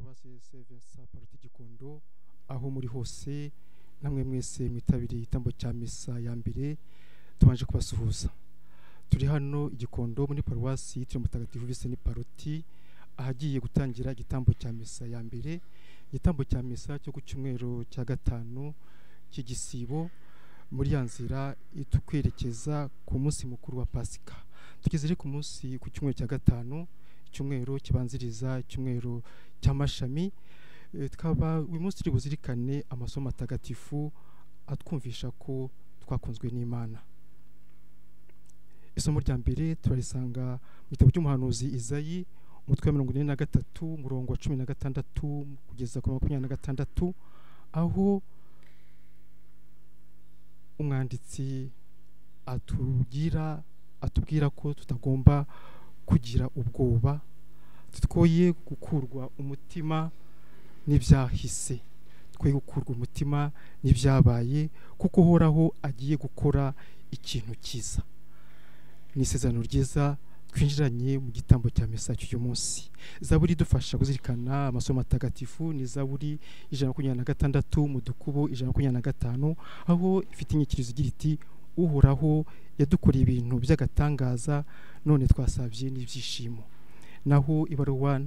Paruwasi Saint Vincent Pallotti Gikondo, aho muri hose namwe mwese mwitabiriye igitambo cya misa ya mbere, tubanje kubasuhuza. Turi hano i Gikondo muri Paruwasi yitiriwe Mutagatifu Vincent Pallotti, ahagiye gutangira igitambo cya misa ya mbere, igitambo cya misa cyo ku cyumweru cya gatanu cy'igisibo, muri ya nzira itukwerekeza ku munsi mukuru wa Pasika. Tugeze rero ku munsi ku cyumweru cya gatanu, icyumweru kibanziriza icyumweru cy'amashami. Tukaba uyu munsi turi buzirikane amasomo matagatifu atwumvisha ko twakunzwe n'Imana. Isomo rya mbere turarisanga mu gitabo cy'umuhanuzi Izayi, umutwe wa 43, umurongo wa 16 kugeza ku 26, aho umwanditsi atubwira ko tutagomba kugira ubwoba, twoye gukurwa umutima n'ibyahise, twoye gukurwa umutima n'ibyabaye, kuko Uhoraho agiye gukora ikintu cyiza. Ni isezerano ryiza twinjiranye mu gitambo cya misa cy'uyu munsi. Zaburi idufasha kuzirikana amasomo matagatifu ni Zaburi 126 mu dukubo 125, aho ifite inyikirizo igira iti: Uhoraho yadukoreye ibintu by'agatangaza, none twasabye n'ibyishimo. Naho ibaruwa,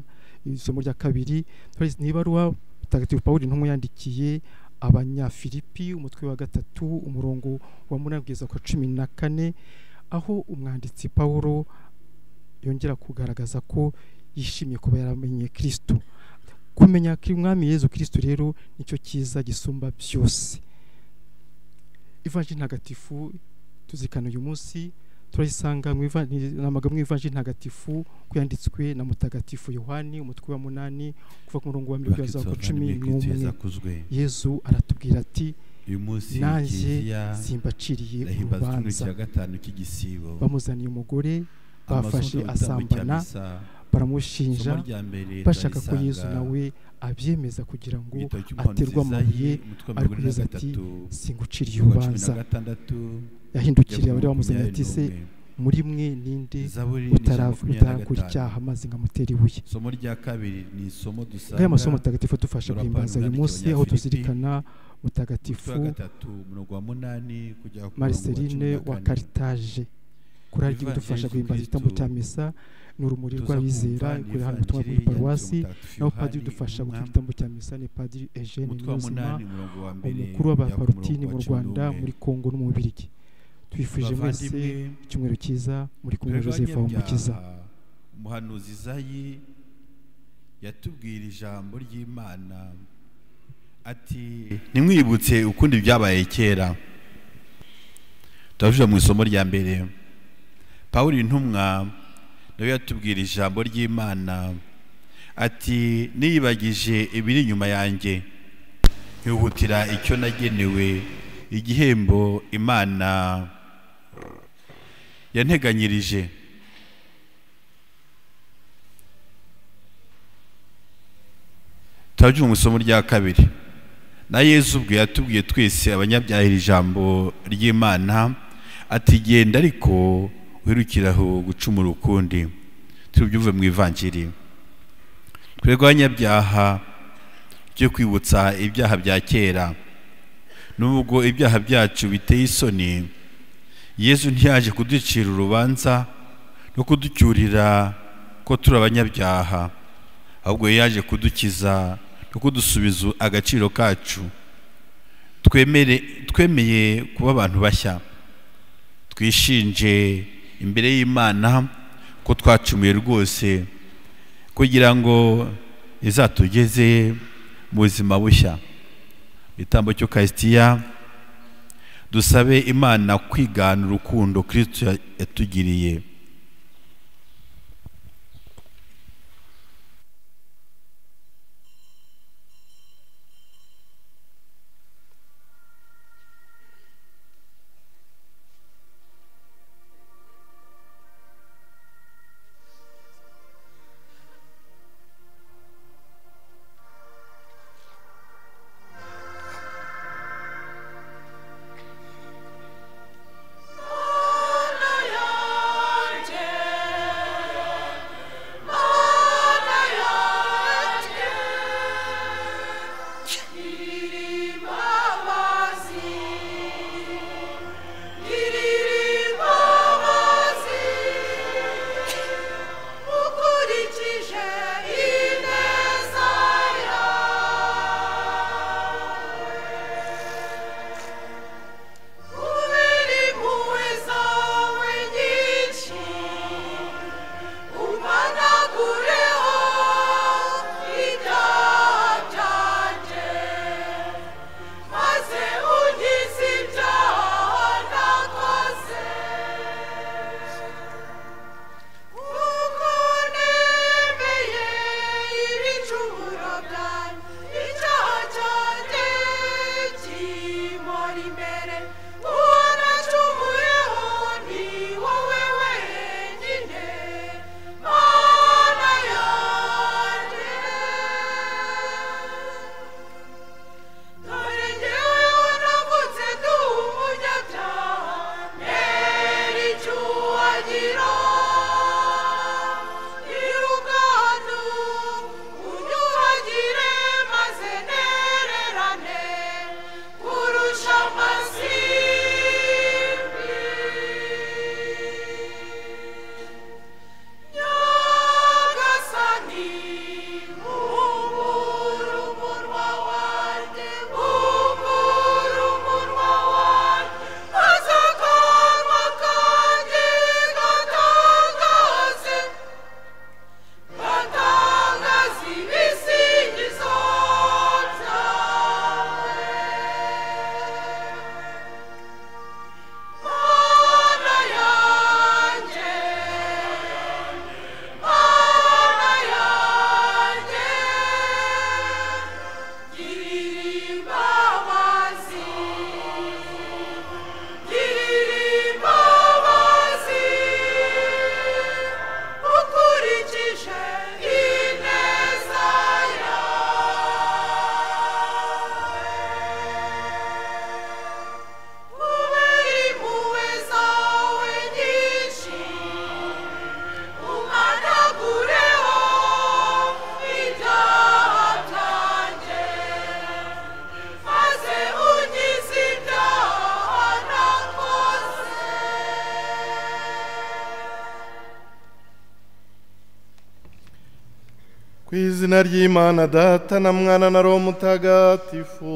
isomo rya kabiri, ni ibaruwa Mutagatifu Pawulo intumwa yandikiye Abanyafilipi, umutwe wa 3, umurongo wa 8 kugeza ku 14, aho umwanditsi Pawulo yongera kugaragaza ko yishimiye kuba yaramenye Kristo. Kumenya Umwami Yezu Kristo rero nicyo cyiza gisumba byose. Ivanjiri ntagatifu tuzirikana uyu munsi turayisanga mu Ivanjiri ntagatifu yanditswe na Mutagatifu Yohani, umutwe wa 8, kuva ku murongo wa 2 kugeza ku 11. Yezu aratubwira ati: nanjye simbaciriye urubanza. Bamuzaniye umugore bafashe asambana, baramushinja, bashaka ko Yezu nawe abyemeza kugira ngo aterwe amabuye, ariko Yezu ati: singuciriye urubanza. Yahindukiriye abari bamuzaniye ati: se muri mwe ninde utarakora icyaha maze nkamutera ibuye? Isomo rya kabiri ni isomo dusanga aya masomo matagatifu adufasha guhimbaza uyu munsi, aho tuzirikana Mutagatifu Marceline wa Carthage. Korali idufasha guhimbaza igitambo cya misa ni urumuri rw'abizera, ikorera hano ubutumwa kuri paruwasi. Naho padiri udufasha gukora igitambo cya misa ni Padiri Eugene Niyonzima, umukuru w'abaparutini mu Rwanda, muri Kongo no mu Bubiligi. Twifuje mwese icyumweru cyiza muri kumwe na Joseph Umukiza. Umuhanuzi Izayi yatubwira ijambo ry'Imana ati: ntimwibutse ukundi byabaye kera. Turavuga mu isomo rya mbere, Pawulo intumwa nawe yatubwira ijambo ry'Imana ati: niyibagije ibiri inyuma yanjye, nkihutira icyo nagenewe, igihembo Imana yanteganyirije. Turavuga mu isomo rya kabiri, na Yezu ubwe yatubwiye twese abanyabyaha ijambo ry'Imana ati: genda ariko uherukiraho gucumura ukundi. Tubyumve mu Ivanjiri. Twebwe abanyabyaha byo kwibutsa ibyaha bya kera, nubwo ibyaha byacu biteye isoni, Yezu ntiyaje kuducira urubanza no kuducyurira ko turi abanyabyaha, ahubwo yaje kudukiza no kudusubiza agaciro kacu. Twemeye kuba abantu bashya, twishinje imbere y'Imana ko twacumuye rwose, kugira ngo izatugeze mu buzima bushya. Igitambo cy'Ukaristiya dusabe Imana kwigana urukundo Kristo yatugiriye. Yeah. Izina ry'Imana Data na Mwana na Roho Mutagatifu.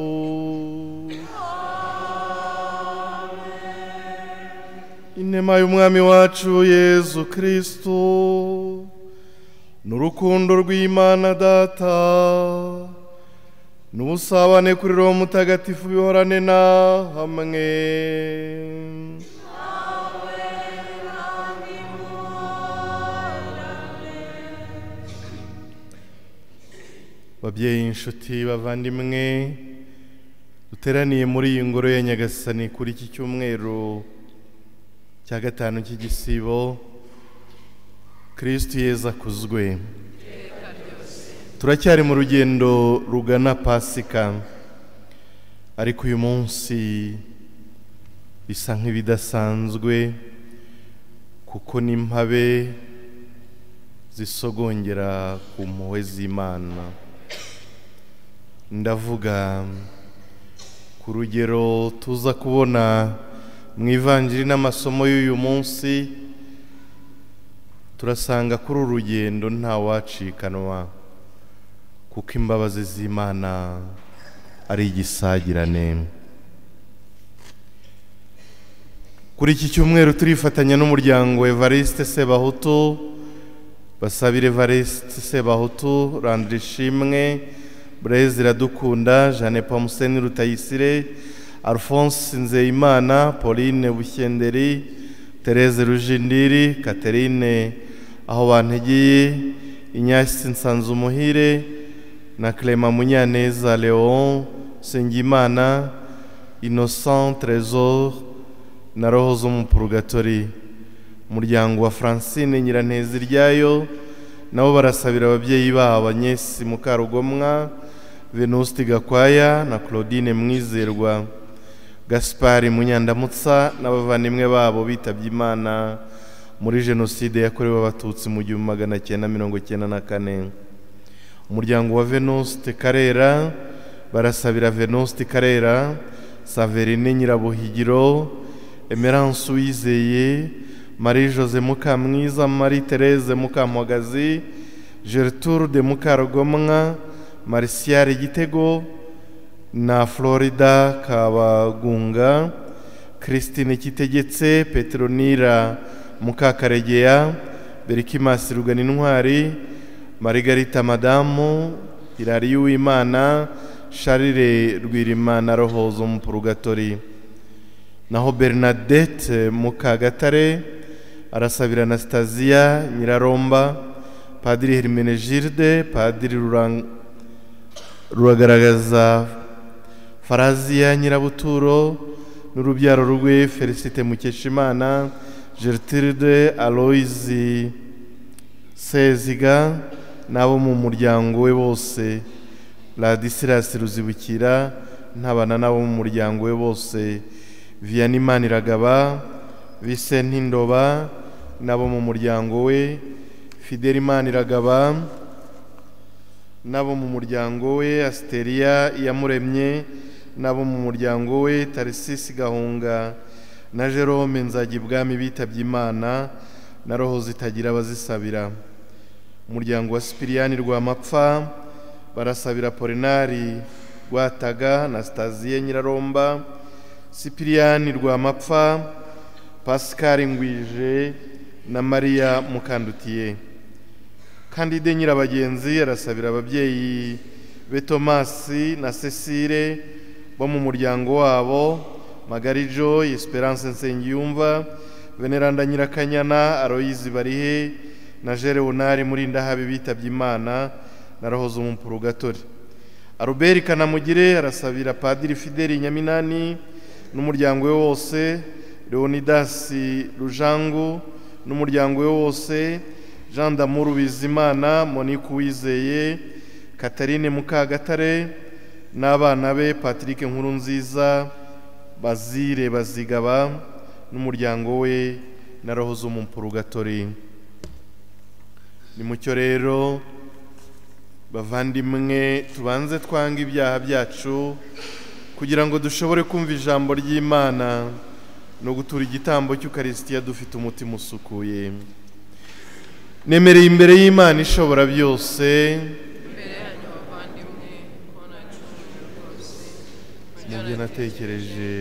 Inema y'Umwami wacu Yezu Kristo n'urukundo rw'Imana Data n'ubusabane kuri Roho Mutagatifu bihorane na hamwe. Babyeyi, inshuti, bavandimwe, duteraniye muri iyi ngoro ya Nyagasani kuri iki cyumweru cya gatanu cy'igisibo, Kristo Yezu akuzwe. Turacyari mu rugendo rugana Pasika, ariko uyu munsi bisa nk'ibidasanzwe kuko n'impabe zisogongera ku mpuhwe z'Imana. Ndavuga ku rugero tuza kubona mu ivanjiri n'amasomo y'uyu munsi, turasanga kuri uru rugendo nta wacikanwa kuko imbabazi z'Imana ari igisagirane. Kuri iki cyumweru turifatanya n'umuryango Evariste Sebahutu, Basabire Evariste Sebahutu, Landry Shimwe, Blaise Iradukunda, Jeanne Pamuseni Rutayisire, Alphonse Nzeyimana, Pauline Bushyenderi, Therese Rujindiri, Catherine aho bantegeye, Inyasi Nsanzumuhire na Clement Munyaneza, Leon Sengimana, Innocent Trésor na roho zo mu Purgatori. Umuryango wa Francine Nyiranteziryayo nabo barasabira ababyeyi babo Agnes Mukarugomwa, Venuste Gakwaya na Claudine Mwizerwa, Gaspard Munyandamutsa n'abavandimwe babo bitabye Imana muri jenoside yakorewe Abatutsi mu 1994. Umuryango wa Venuste Karera barasabira Venuste Karera, Saverine Nyirabuhigiro, Emerance Uwizeye, Marie Jose Mukamwiza, Marie Therese Mukamuhagazi, Gertrude Mukarugomwa, Martial Gitego na Florida Kabagunga, Christine Kitegetse, Petronira Mukakaregeya, Berikimasi Ruganintwari, Margarita Madamu, Hilary Uwimana, Charire Rwirimana Rohozo mu Purgatori. Naho Bernadette Mukagatare arasabira Anastasia Nyiraromba, Padiri Hermenegilde, Padiri Ruragaragaza Farazia Nyirabuturo n'urubyaro rwe, Felicite Mukeshimana, Gertrude Aloise Seziga n'abo mu muryango we bose, Ladislas Ruzibukira ntabana n'abo mu muryango we bose, Vianney Maniragaba, Vincent Ndoba n'abo mu muryango we, Fidel Maniragaba n'abo mu muryango we, Asteria Iyamuremye n'abo mu muryango we, Tarisisi Gahunga na Jerome Nzagibwami bitabye Imana na roho zitagira abazisabira. Umuryango wa Sipiriyani Rwamapfa barasabira Polinari Rwataga na Stasie Nyiraromba, Sipiriyani Rwamapfa, Pascal Ngwije na Maria Mukandutiye. Kandide Nyirabagenzi arasabira ababyeyi be Tomasi na Cecile bo mu muryango wabo, Magari Joy, Esperance Nsengiyumva, Veneranda Nyirakanyana, Aloyizi Barihe na Jereonari Murindahabi bitabye Imana na roho zo mu Purgatori. Albert Kanamugire arasabira Padiri Fideli Nyaminani n'umuryango we wose, Leonidas Rujangu n'umuryango we wose, Jean D'amour Bizimana, Monique Uwizeye, Catherine Mukagatare n'abana be Patrick Nkurunziza, Bazire Bazigaba n'umuryango we na roho zo mu Purgatori. Ni mucyo rero bavandimwe tubanze twanga ibyaha byacu kugira ngo dushobore kumva ijambo ry'Imana no gutura igitambo cy'Ukarisitiya dufite umutima usukuye. Nemereye imbere y'Imana ishobora byose, Mu byo natekereje,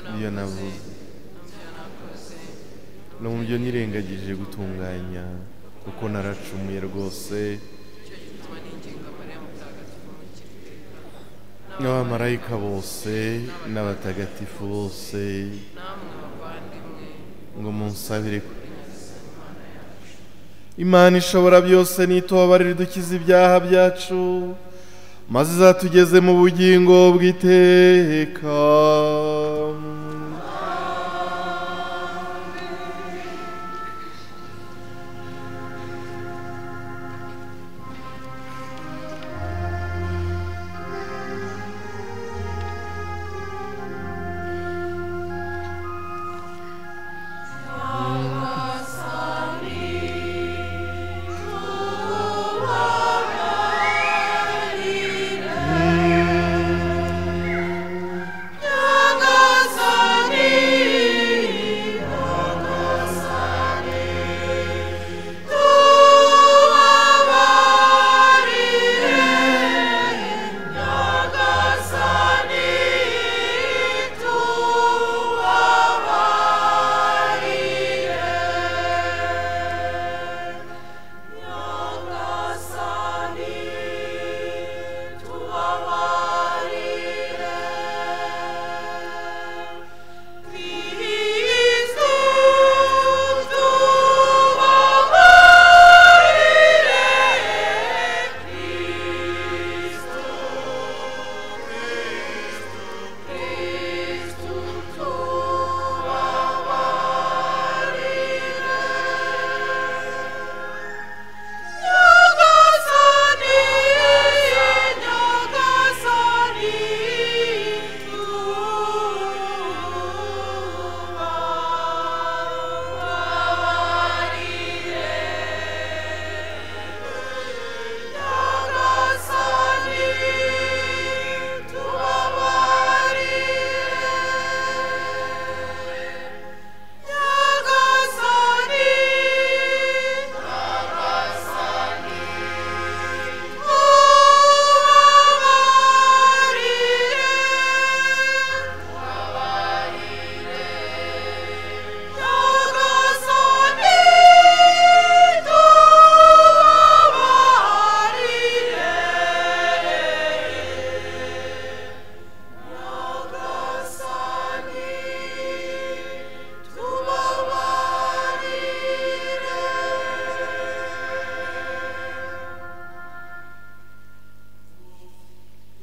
mu byo navuze, no mu byo nirengagije gutunganya, kuko naracumuye rwose. N'abamarayika bose n'abatagatifu bose, ngo munsabire. Imana ishobora byose nitubabarire idukize ibyaha byacu, maze izatugeze mu bugingo bw'iteka.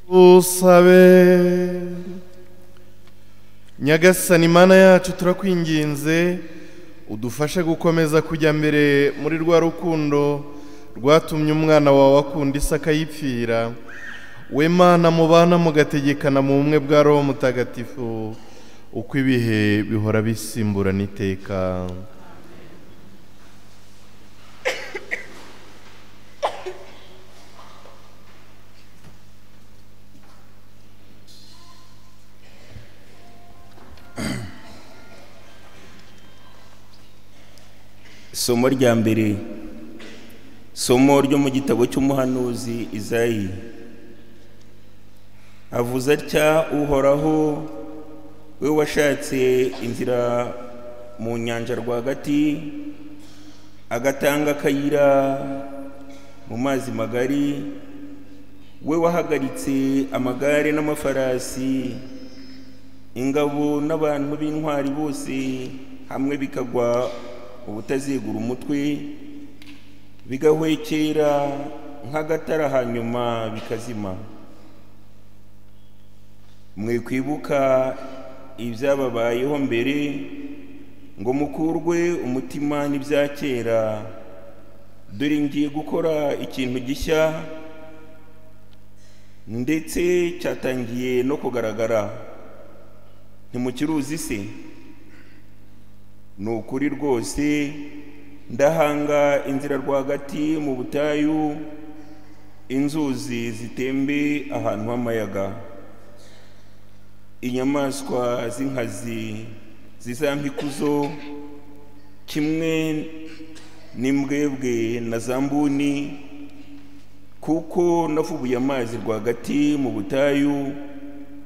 Usabe. Nyagasani Imana yacu, turakwinginze udufashe gukomeza kujya mbere muri rwa rukundo rwatumye umwana wawe akunda isi akayipfira. We Mana mubana mugategekana mu bumwe bwa Roho Mutagatifu, uko ibihe bihora bisimburana iteka. Isomo rya mbere, isomo ryo mu gitabo cy'umuhanuzi Izayi. Avuze atya Uhoraho, we washatse inzira mu nyanja rwagati, agatanga akayira mu mazi magari, we wahagaritse amagare n'amafarasi, ingabo n'abantu b'intwari bose hamwe bikagwa ubutazigura umutwe, bigahwekera nk'agatara hanyuma bikazima. Mwe kwibuka ibyababayeho mbere, ngo mukurwe umutima n'ibya kera. Dore ngiye gukora ikintu gishya, ndetse cyatangiye no kugaragara, ntimukiruzi se? Ni ukuri rwose ndahanga inzira rwagati mu butayu, inzuzi zitembe ahantu h'amayaga. Inyamaswa z'inkazi zizampa ikuzo, kimwe n'imbwebwe na zambuni, kuko navubuye amazi rwagati mu butayu,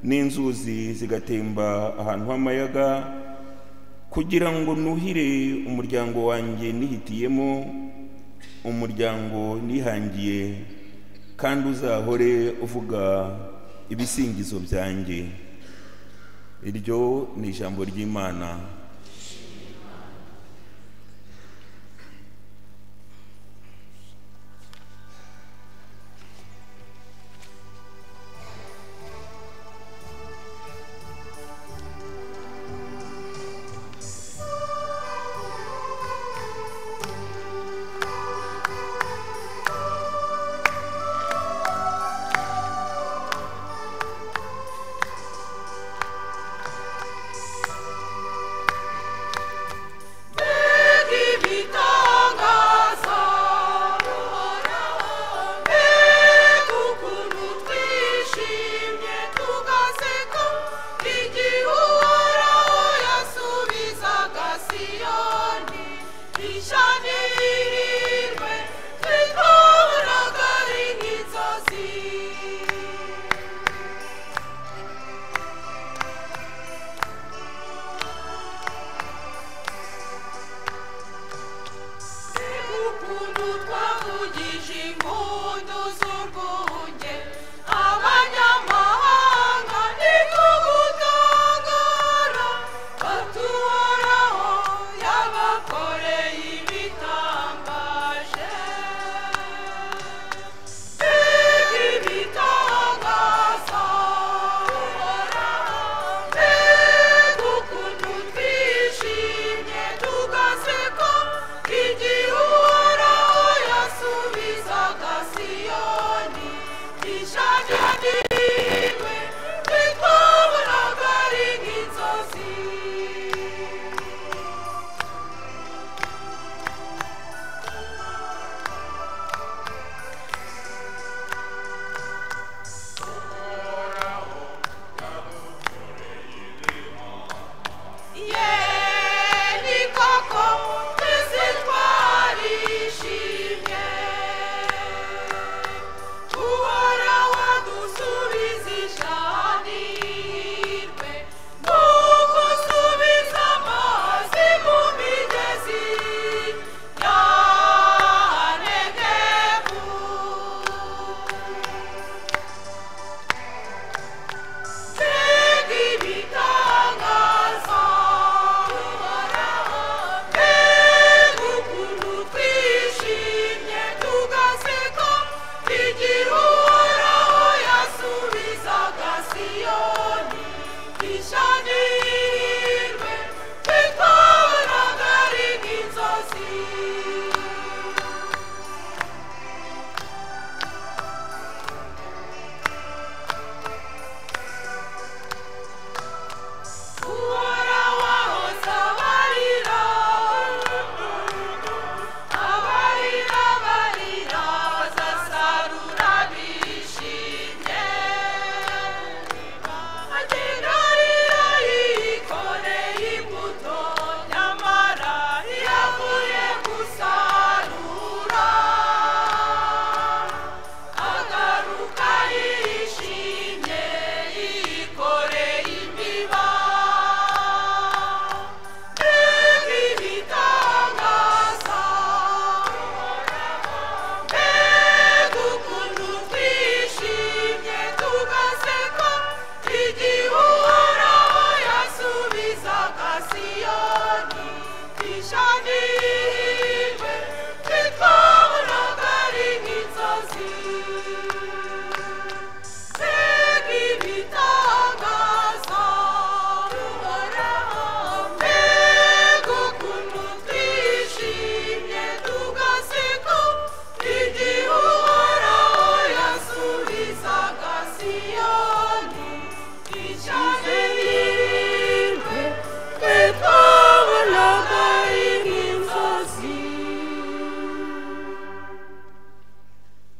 n'inzuzi zigatemba ahantu h'amayaga, kugira ngo nuhire umuryango wanjye nihitiyemo, umuryango nihangiye, kandi uzahore uvuga ibisingizo byanjye. Iryo ni ijambo ry'Imana.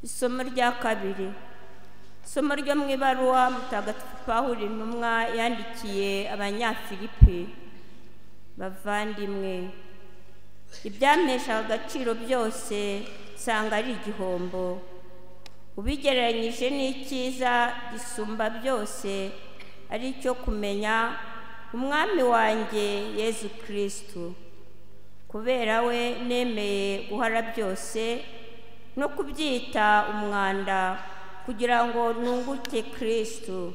Isomo rya kabiri, isomo ryo mu ibaruwa Mutagatifu Pawulo intumwa yandikiye Abanyafilipi. Bavandimwe, ibyampeshaga agaciro byose nsanga ari igihombo, ubigereranyije n'icyiza gisumba byose ari icyo kumenya umwami wanjye Yezu Kristu. Kubera we nemeye guhara byose no kubyita umwanda kugira ngo nunguke Kristu,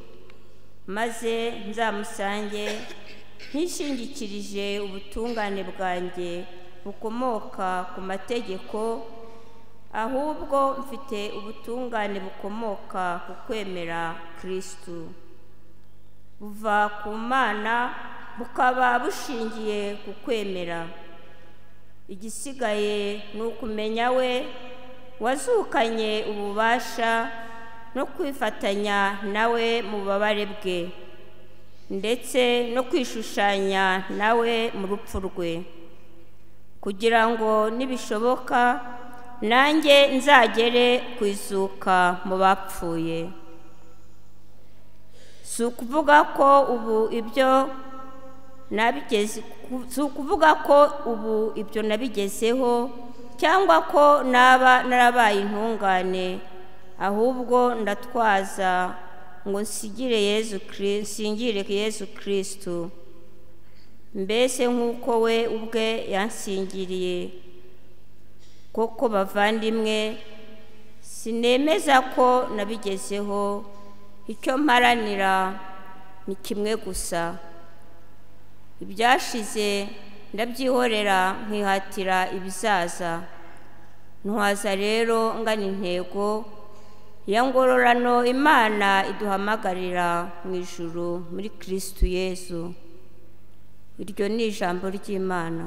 maze nzamusange ntishingikirije ubutungane bwanjye bukomoka ku mategeko, ahubwo mfite ubutungane bukomoka ku kwemera Kristu, buva ku Mana bukaba bushingiye ku kwemera. Igisigaye ni ukumenya we wazukanye ububasha no kwifatanya nawe mu bubabare bwe, ndetse no kwishushanya nawe mu rupfu rwe, kugira ngo nibishoboka nanjye nzagere ku izuka mu bapfuye. Si ukuvuga ko ubu ibyo nabigeze, si ukuvuga ko ubu ibyo nabigezeho cyangwa ko naba narabaye intungane, ahubwo ndatwaza ngo nsigire Yezu Kristo, nsingire Yezu Kristo, mbese nk'uko we ubwe yansingiriye. Koko bavandimwe, sinemeza ko nabigezeho, icyo mparanira ni kimwe gusa: ibyashize ndabyihorera nkihatira ibizaza. Ntwaza rero ngana intego ya ngororano Imana iduhamagarira mu ijuru muri Kristu Yezu. Iryo ni ijambo ry'Imana.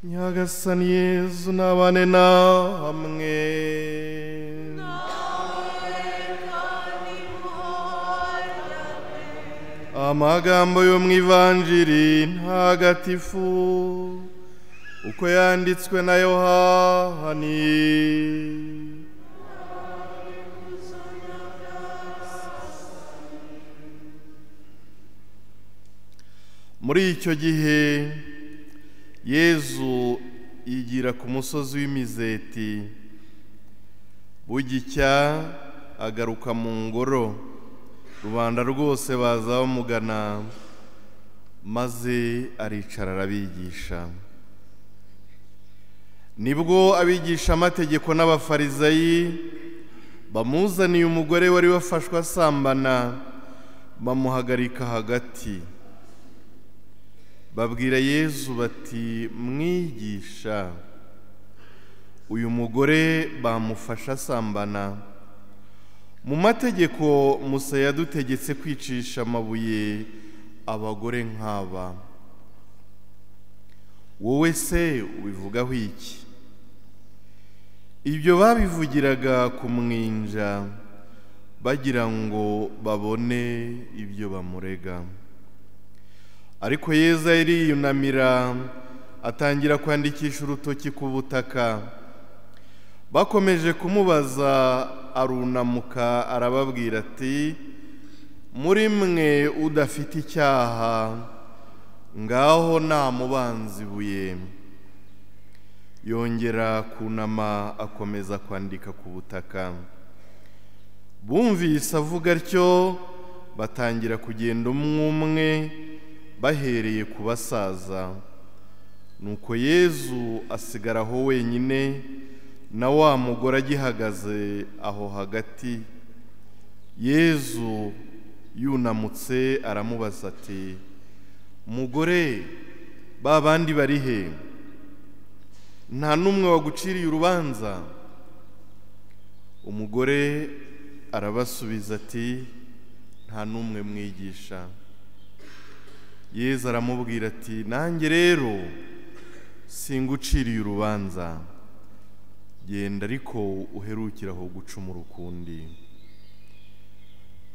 Nyagasani Yezu nabane namwe. Amagambo yo mu Ivanjiri ntagatifu uko yanditswe na Yohani. Muri icyo gihe Yezu yigira ku musozi w'Imizeti, bugicya agaruka mu ngoro, rubanda rwose baza bamugana, maze aricara arabigisha. Nibwo abigishamategeko n'abafarizayi bamuzaniye umugore wari wafashwe asambana, bamuhagarika hagati. Babwira Yezu bati: "Mwigisha, uyu mugore bamufashe asambana, Mu mategeko Musa yadutegetse kwicisha amabuye abagore nk'aba. Wowe se ubivugaho iki? Ibyo babivugiraga kumwinja bagira ngo babone ibyo bamurega. Ariko Yezu ariyunamira atangira kwandikisha urutoki ku butaka. Bakomeje kumubaza arunamuka arababwira ati: muri mwe udafite icyaha ngaho namubanza ibuye. Yongera kunama akomeza kwandika ku butaka. Bumvise avuga atyo batangira kugenda umwe umwe bahereye ku basaza. Nuko Yezu asigara aho wenyine na wa mugore agihagaze aho hagati. Yezu yunamutse aramubaza ati: mugore, ba bandi bari he? Nta n'umwe waguciriye urubanza? Umugore arabasubiza ati: nta n'umwe mwigisha. Yezu aramubwira ati: nanjye rero singuciriye urubanza, genda ariko uherukire aho gucumura ukundi.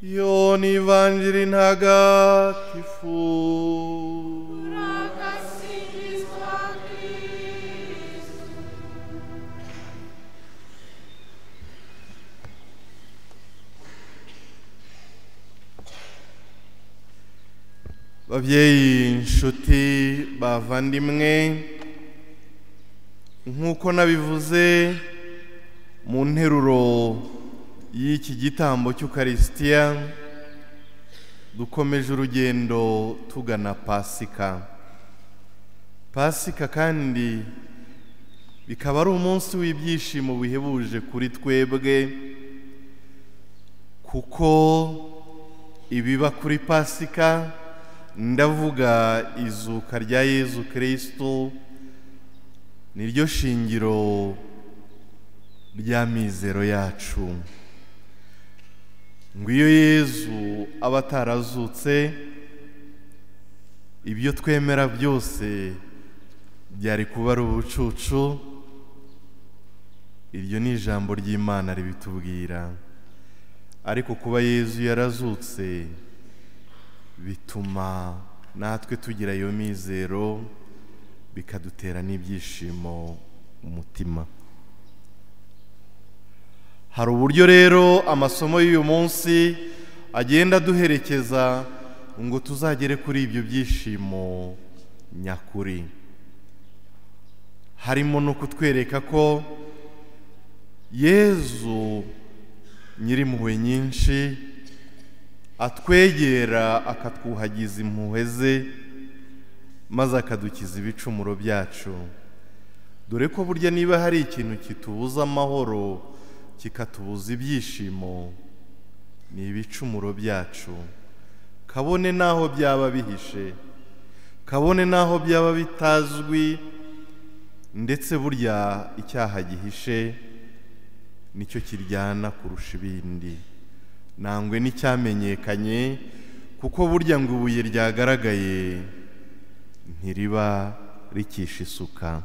Iyo ni Ivanjiri ntagatifu. Babyeyi, inshuti, bavandimwe, nk'uko nabivuze mu nteruro y'iki gitambo cy'Ukarisitiya, dukomeje urugendo tugana Pasika. Pasika kandi bikaba ari umunsi w'ibyishimo bihebuje kuri twebwe, kuko ibiba kuri Pasika, ndavuga izuka rya Yezu Kristo, niryo shingiro ry'amizero yacu. Ngo iyo Yezu aba atarazutse, ibyo twemera byose byari kuba ari ubucucu. Iryo ni ijambo ry'Imana ribitubwira. Ariko kuba Yezu yarazutse bituma natwe tugira iyo mizero, bikadutera n'ibyishimo umutima. Hari uburyo rero amasomo y'uyu munsi agenda duherekeza ngo tuzagere kuri ibyo byishimo nyakuri. Harimo no kutwereka ko Yezu nyir'impuhwe nyinshi atwegera akatwuhagiza impuhwe ze, maze akadukiza ibicumuro byacu. Dore ko burya niba hari ikintu kitubuza amahoro, kikatubuza ibyishimo, ni ibicumuro byacu. Kabone naho byaba bihishe, kabone naho byaba bitazwi, ndetse burya icyaha gihishe nicyo kiryana kurusha ibindi. Nangwe n'icyamenyekanye, kuko burya ngo ibuye ryagaragaye ntiriba rikisha isuka.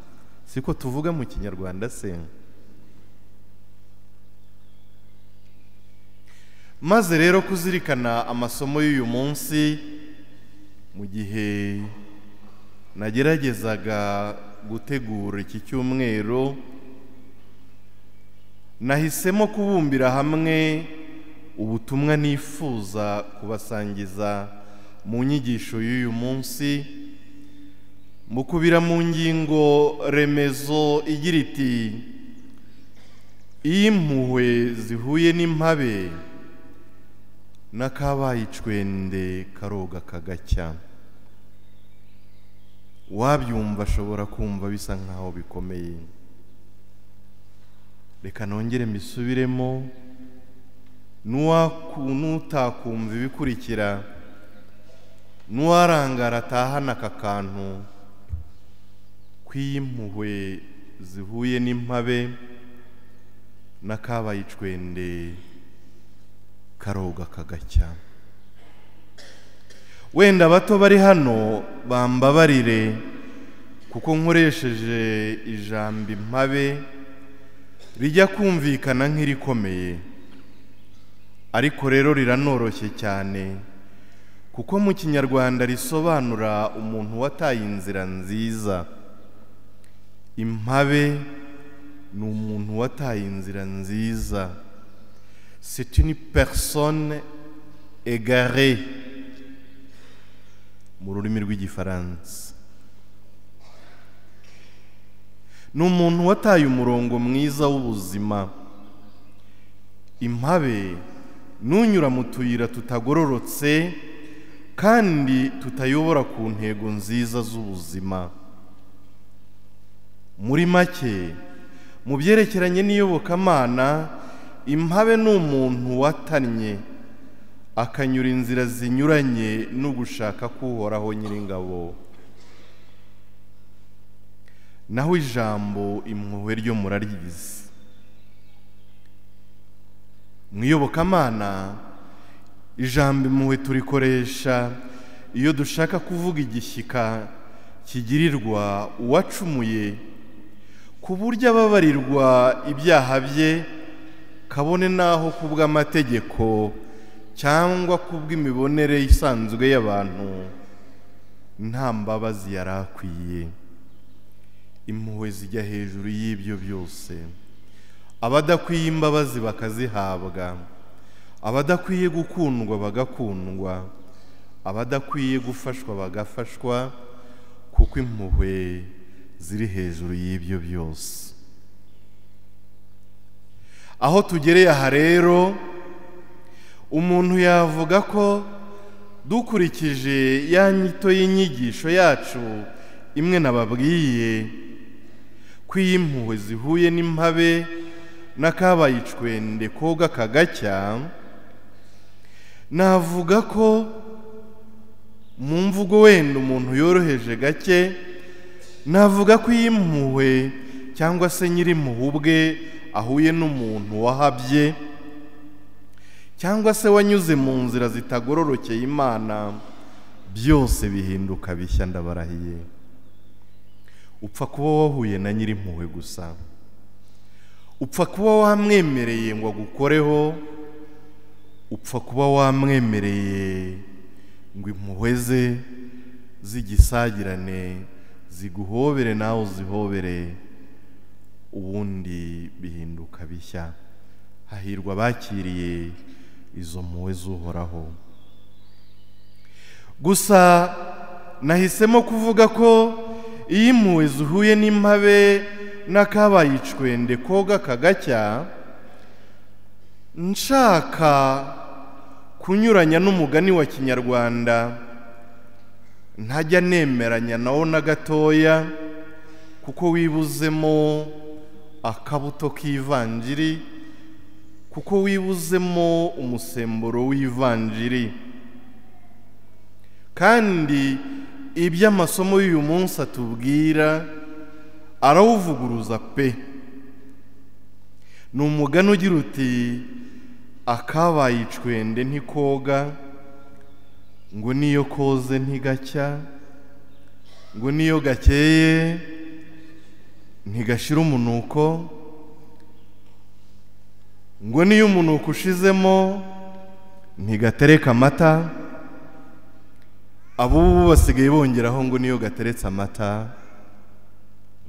Siko tuvuga mu Kinyarwanda se? Maze rero kuzirikana amasomo y'uyu munsi, mu gihe nageragezaga gutegura iki cyumweru, nahisemo kubumbira hamwe ubutumwa nifuza kubasangiza mu nyigisho y'uyu munsi, mukubira mu ngingo remezo igira iti: iyo impuhwe zihuye n'impabe, n'akabaye icwende karoga kagacya. Wabyumva ashobora kumva bisa nkaho bikomeye. Reka nongere mbisubiremo, n'utakumva ibikurikira, n'uwarangara atahana aka kantu kw'impuhwe zihuye n'impabe, n'akabaye icwende Karoga kagacya. Wenda abato bari hano bambabarire kuko nkoresheje ijambo impabe rijya kumvikana nk'irikomeye, ariko rero riranoroshye cyane kuko mu Kinyarwanda risobanura umuntu wataye inzira nziza. Impabe ni umuntu wataye inzira nziza. C'est une personne égarée mu rurimi rw'Igifaransa. Ni umuntu wataye umurongo mwiza w'ubuzima. Impabe nunyura mu tuyira tutagororotse kandi tutayobora ku ntego nziza z'ubuzima. Muri make, mu byerekeranye n'iyobokamana, impabe ni umuntu watannye akanyura inzira zinyuranye no gushaka k'Uhoraho Nyiringabo. Naho ijambo impuhwe ryo muraryizi. Mu iyobokamana, ijambo impuhwe turikoresha iyo dushaka kuvuga igishyika kigirirwa uwacumuye, ku buryo ababarirwa ibyaha bye kabone naho kubw'amategeko cyangwa kubw'imibonere isanzwe y'abantu nta mbabazi yari akwiye. Impuhwe zijya hejuru y'ibyo byose. Abadakwiye imbabazi bakazihabwa, abadakwiye gukundwa bagakundwa, abadakwiye gufashwa bagafashwa, kuko impuhwe ziri hejuru y'ibyo byose. Aho tugereye aha rero, umuntu yavuga ko dukurikije ya nyito y'inyigisho yacu imwe nababwiye, ko iyo impuhwe zihuye n'impabe n'akabaye icwende koga kagacya, navuga ko mu mvugo wenda umuntu yoroheje gake, navuga ko iyo impuhwe cyangwa se nyir'impuhwe ubwe ahuye n'umuntu wahabye cyangwa se wanyuze mu nzira zitagororokeye Imana, byose bihinduka bishya. Ndabarahiye, upfa kuba wahuye na nyir'impuhwe gusa, upfa kuba wamwemereye ngo agukoreho, upfa kuba wamwemereye ngo impuhwe ze zigisagirane, ziguhobere nawe uzihobere, ubundi bihinduka bishya. Hahirwa abakiriye izo mpuhwe z'Uhoraho. Gusa nahisemo kuvuga ko iyo impuhwe zihuye n'impabe n'akabaye icwende koga kagacya, nshaka kunyuranya n'umugani wa Kinyarwanda ntajya nemeranya nawo na gatoya, kuko wibuzemo akabuto k'ivanjiri, kuko wibuzemo umusemburo w'ivanjiri. Kandi iby'amasomo y'uyu munsi atubwira arawuvuguruza pe. Ni umugani ugira uti akabaye icwende ntikoga, ngo niyo koze ntigacya, ngo niyo gakeye ntigashira umunuko, ngo niyo umunuko ushizemo ntigatereka amata. Abubu basigaye bongeraho ngo niyo gateretse amata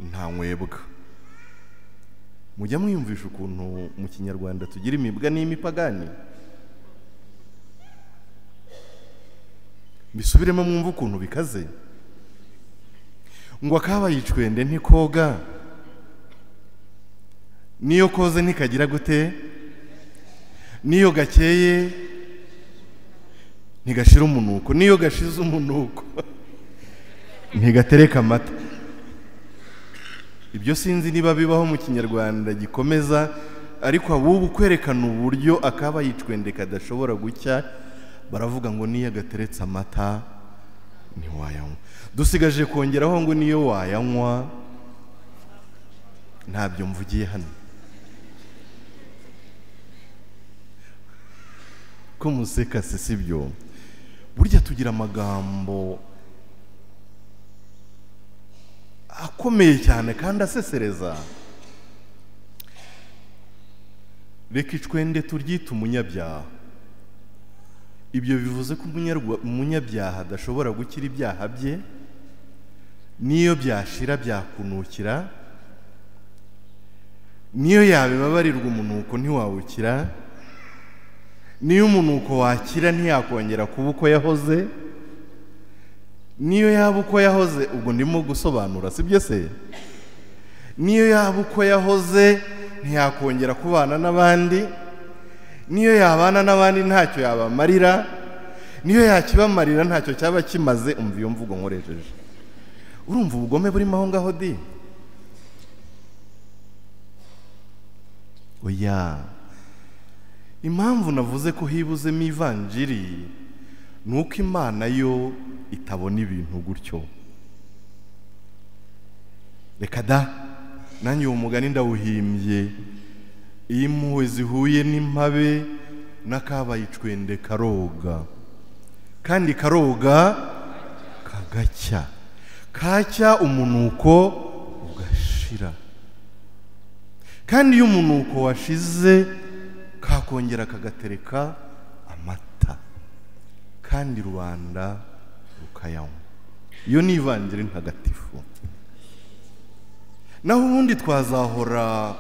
nta nywebwa. Mujya mwiyumvisha ukuntu mu Kinyarwanda tugira imibwa n'imipagani? Bisubiremo mwumva ukuntu bikaze. Ngo akabaye icwende ntikoga, niyo koze ntikagira gute, niyo gakeye ntigashira umunuko, niyo gashize umunuko ntigatereka amata. Ibyo sinzi niba bibaho mu Kinyarwanda gikomeza, ariko abubu kwerekana uburyo akaba yicwende kadashobora gucya, baravuga ngo niyo gateretse amata ntiwayanywa. Dusigaje kongeraho ngo niyo wayanywa ntabyo mvugiye hano. Ko museka se sibyo? Burya tugira amagambo akomeye cyane kandi asesereza. Reka icwende turyite umunyabyaha. Ibyo bivuze ko umunyabyaha adashobora gukira ibyaha bye, niyo byashira byakunukira, niyo yabibabarirwa umunuko ntiwawukira, niyo umunuko wakira ntiyakongera kuba uko yahoze, niyo yaba uko yahoze, ubwo ndimo gusobanura sibyo se? Niyo yaba uko yahoze ntiyakongera kubana n'abandi, niyo yabana n'abandi ntacyo yabamarira, niyo yakibamarira ntacyo cyaba kimaze. Umva iyo mvugo nkoresheje, urumva ubugome burimo aho ngaho di? Oya, impamvu navuze ko hibuzemo ivanjiri ni uko Imana yo itabona ibintu gutyo. Reka da, nanjye uwo mugani ndawuhimbye. Iyo impuhwe zihuye n'impabe n'akabaye icwende karoga, kandi karoga kagacya, kacya umunuko ugashira, kandi iyo umunuko washize kakongera kagatereka amata, kandi rubanda rukayanywa. Iyo ni ivanjiri ntagatifu. Naho ubundi twazahora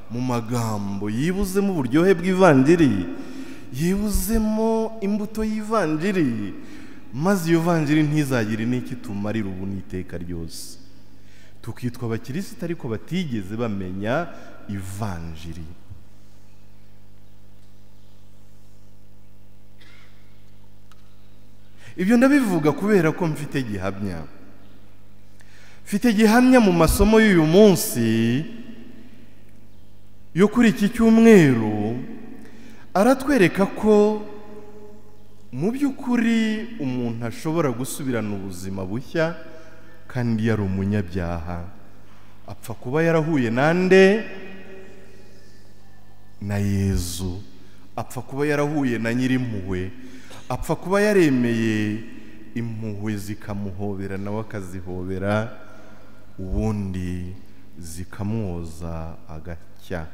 mu magambo yibuzemo uburyohe bw'ivanjiri, yibuzemo imbuto y'ivanjiri, maze iyo vanjiri ntizagire n'iki tumarira ubu n'iteka ryose, tukitwa abakirisita ariko batigeze bamenya ivanjiri. Ibyo ndabivuga kubera ko mfite gihamya, mfite gihamya mu masomo y'uyu munsi yo kuri iki cyumweru. Aratwereka ko mu by'ukuri umuntu ashobora gusubirana ubuzima bushya kandi yari umunyabyaha, apfa kuba yarahuye nande? Na Yezu. Apfa kuba yarahuye na Nyirimpuhwe, apfa kuba yaremeye impuhwe zikamuhobera nawe akazihobera, ubundi zikamwoza agacya.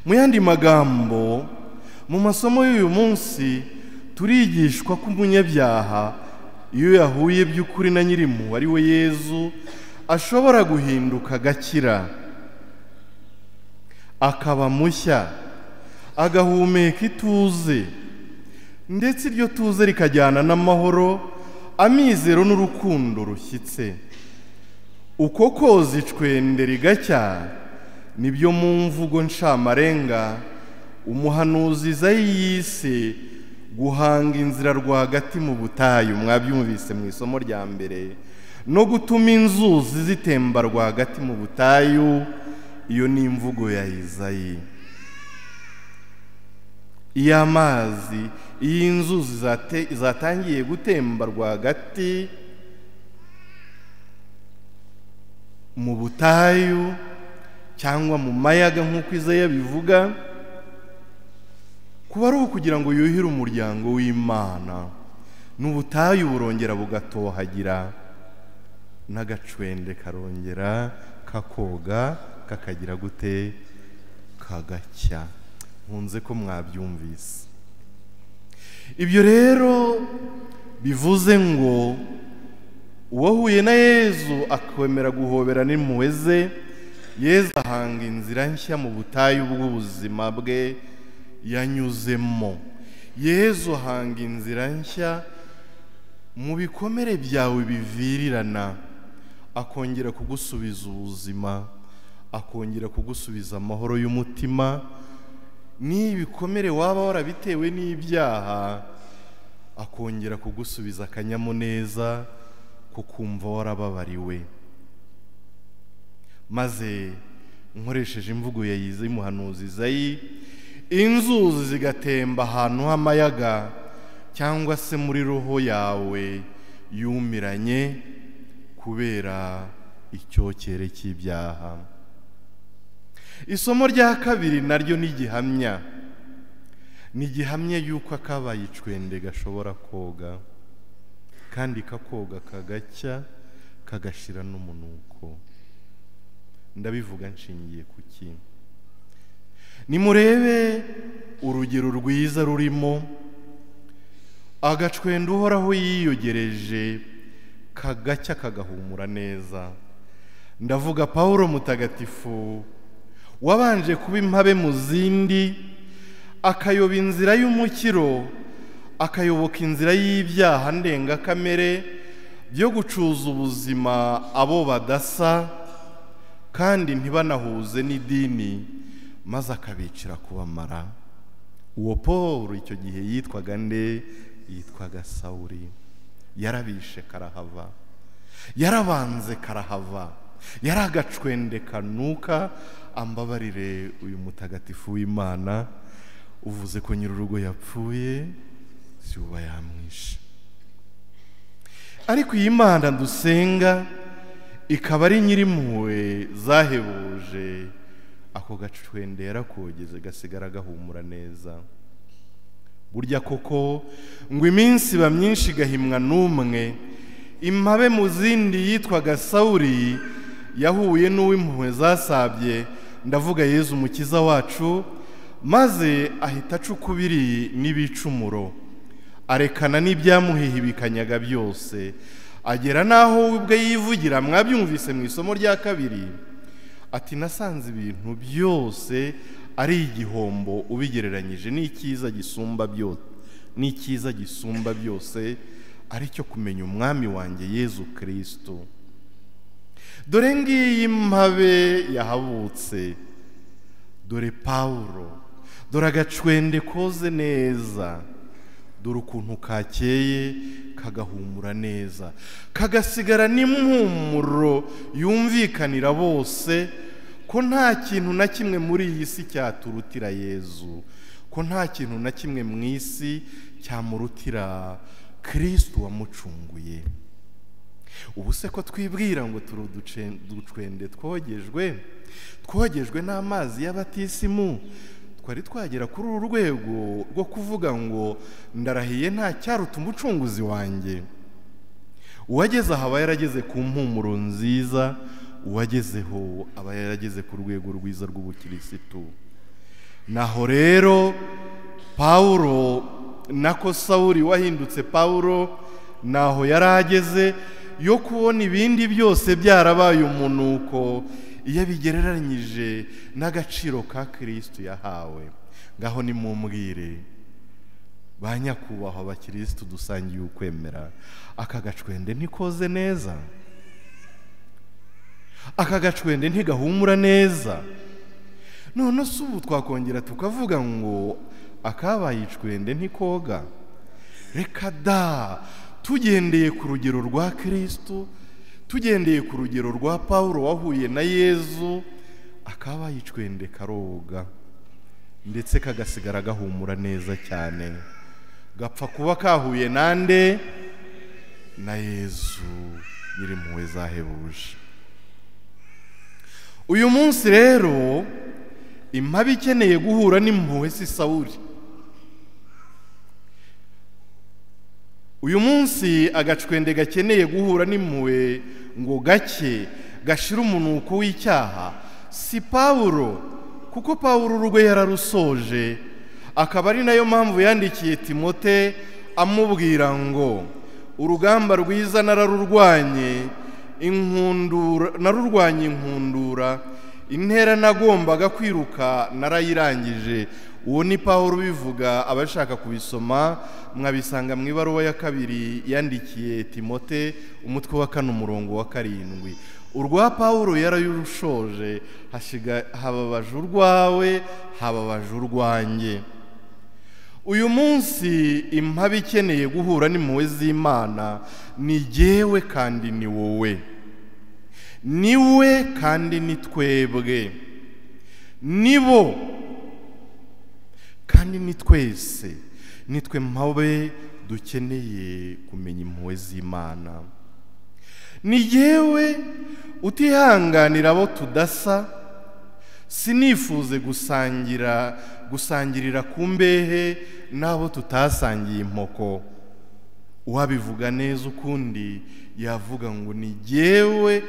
Mu yandi magambo, mu masomo y'uyu munsi turigishwa ko umunyabyaha iyo yahuye by'ukuri na Nyirimpuhwe ari we Yezu, ashobora guhinduka agakira, akaba mushya, agahumeka ituze, ndetse iryo tuze rikajyana n'amahoro, amizero n'urukundo rushyitse. Uko koza icwende rigacya nibyo mu mvugo ncamarenga umuhanuzi Izayi yise guhanga inzira rwagati mu butayu, mwabyumvise mu isomo rya mbere, no gutuma inzuzi zitemba rwagati mu butayu. Iyo ni imvugo ya Izayi. Iyo amazi, iyo inzuzi zatangiye gutemba rwagati mu butayu cyangwa mu mayaga nk'uko Izayi bivuga, kuba ari ukugira ngo yuhire umuryango w'Imana, n'ubutayu burongera bugatohagira, n'agacwende karongera kakoga kakagira gute? Kagacya. Nkunze ko mwabyumvise. Ibyo rero bivuze ngo uwahuye na Yezu akwemera guhobera n'impuhwe ze, Yezu ahanga inzira nshya mu butayu bw'ubuzima bwe yanyuzemo. Yezu ahanga inzira nshya mu bikomere byawe bivirirana, akongera kugusubiza ubuzima, akongera kugusubiza amahoro y'umutima. N'ibikomere waba warabitewe n'ibyaha, akongera kugusubiza akanyamuneza ko kumva warababariwe. Maze nkoresheje imvugo ya y'umuhanuzi Izayi, inzuzi zigatemba ahantu h'amayaga cyangwa se muri roho yawe yumiranye kubera icyokere cy'ibyaha. Isomo rya kabiri naryo ni gihamya, ni gihamya yuko akabaye icwende gashobora koga, kandi kakoga kagacya kagashira n'umunuko. Ndabivuga nshingiye kuki? Nimurebe urugero rwiza rurimo agacwende Uhoraho yiyogereje kagacya kagahumura neza. Ndavuga Paulo mutagatifu wabanje kuba impabe mu zindi, akayoba inzira y'umukiro, akayoboka inzira y'ibyaha ndengakamere byo gucuza ubuzima abo badasa kandi ntibanahuze n'idini, maze akabicira kubamara. Uwo Paul icyo gihe yitwaga nde? Yitwaga Sawuli. Yarabishe karahava, yarabanze karahava, yaragacwende kanuka. Ambabarire uyu mutagatifu w'Imana uvuze ko nyir'urugo yapfuye si uba yamwishe. Ariko iyi Mana dusenga ikaba ari nyirimpuhwe zahebuje, ako gacwende yarakogeze gasigara gahumura neza. Burya koko ngo iminsi iba myinshi igahimwa n'umwe. Impabe mu zindi yitwaga Sawuli yahuye n'uw'impuhwe zasabye, ndavuga Yezu umukiza wacu, maze ahita aca ukubiri n'ibicumuro, arekana n'ibyamuhihibikanyaga byose, agera n'aho we ubwe yivugira. Mwabyumvise mu isomo rya kabiri ati nasanze ibintu byose ari igihombo ubigereranyije n'icyiza gisumba byose, n'icyiza gisumba byose ari cyo kumenya umwami wanjye Yezu Kristo. Dore ngiyi impabe yahabutse, dore Paulo, dore agacwende koze neza, dore ukuntu kakeye kagahumura neza, kagasigara n'impumuro yumvikanira bose ko nta kintu na kimwe muri iyi si cyaturutira Yezu, ko nta kintu na kimwe mu isi cyamurutira Kristo wamucunguye. Ubu se ko twibwira ngo turi uducwende twogejwe, twogejwe n'amazi y'abatisimu, twari twagera kuri uru rwego rwo kuvuga ngo ndarahiye nta cyaruta umucunguzi wanjye? Uwageze aha aba yarageze ku mpumuro nziza, uwagezeho aba yarageze ku rwego rwiza rw'ubukirisitu. Naho rero Paulo, nako Sawuli wahindutse Paulo, naho yarageze yo kubona ibindi byose byarabaye umunuko iyo bigereranyije n'agaciro ka Kristo yahawe. Ngaho nimumbwire ba nyakubahwa abakirisitu dusangiye ukwemera, aka gacwende ntikoze neza? Aka gacwende ntigahumura neza? None se ubu twakongera tukavuga ngo akabaye icwende ntikoga? Reka da! Tugendeye ku rugero rwa Kristo, tugendeye ku rugero rwa Paulo wahuye na Yezu, akabaye icwende karoga ndetse kagasigara gahumura neza cyane, gapfa kuba kahuye nande? Na Yezu nyirimpuhwe zahebuje. Uyu munsi rero impabe ikeneye guhura n'impuhwe si Sawuli. Uyu munsi agacwende gakeneye guhura n'impuhwe ngo gake gashira umunuko w'icyaha si Paulo, kuko Paulo urwe yararusoje, akaba ari nayo mpamvu yandikiye Timote amubwira ngo urugamba rwiza nararurwanye, inkundura narurwanye, inkundura intera nagombaga kwiruka narayirangije. Uwo ni Paulo ubivuga, abashaka kubisoma mwabisanga mu ibaruwa ya kabiri yandikiye Timote umutwe wa 4 umurongo wa 7. Urwa Paulo yarayurushoje, hashiga hababaje urwawe, hababaje urwanjye. Uyu munsi impabe ikeneye guhura n'impuhwe z'Imana ni jyewe kandi ni wowe, niwe kandi ni twebwe, nibo kandi ni twese, nitwe mpabe dukeneye kumenya impuhwe z'Imana. Ni jyewe utihanganira abo tudasa, Sinifuze gusangirira ku mbehe n'abo tutasangiye impoko. Uwabivuga neza ukundi yavuga ngo ni jyewe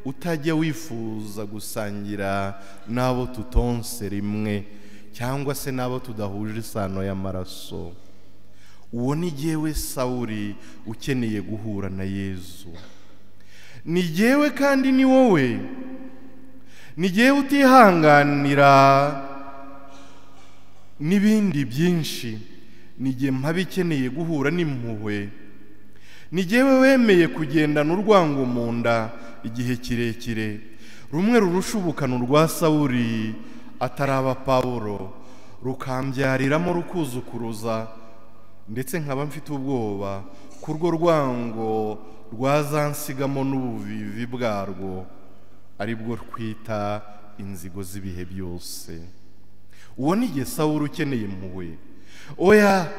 utajya wifuza gusangira n'abo tutonse rimwe cyangwa se n'abo tudahuje isano y'amaraso. Uwo ni jyewe Sawuli ukeneye guhura na Yezu. Ni jyewe kandi ni wowe. Ni jyewe utihanganira n'ibindi byinshi. Ni jye mpabe ikeneye guhura n'impuhwe. Ni jyewe wemeye kugendana urwango mu nda igihe kirekire, rumwe rurushubukana urwa Sawuli ataraba Pawulo, rukambyariramo rukuzukuruza, ndetse nkaba mfite ubwoba kurwo rwango rwazansigamo n'ubuvivi bwarwo, aribwo twita inzigo z'ibihe byose. Uwo ni jye Sawuli ukeneye impuhwe. Oya,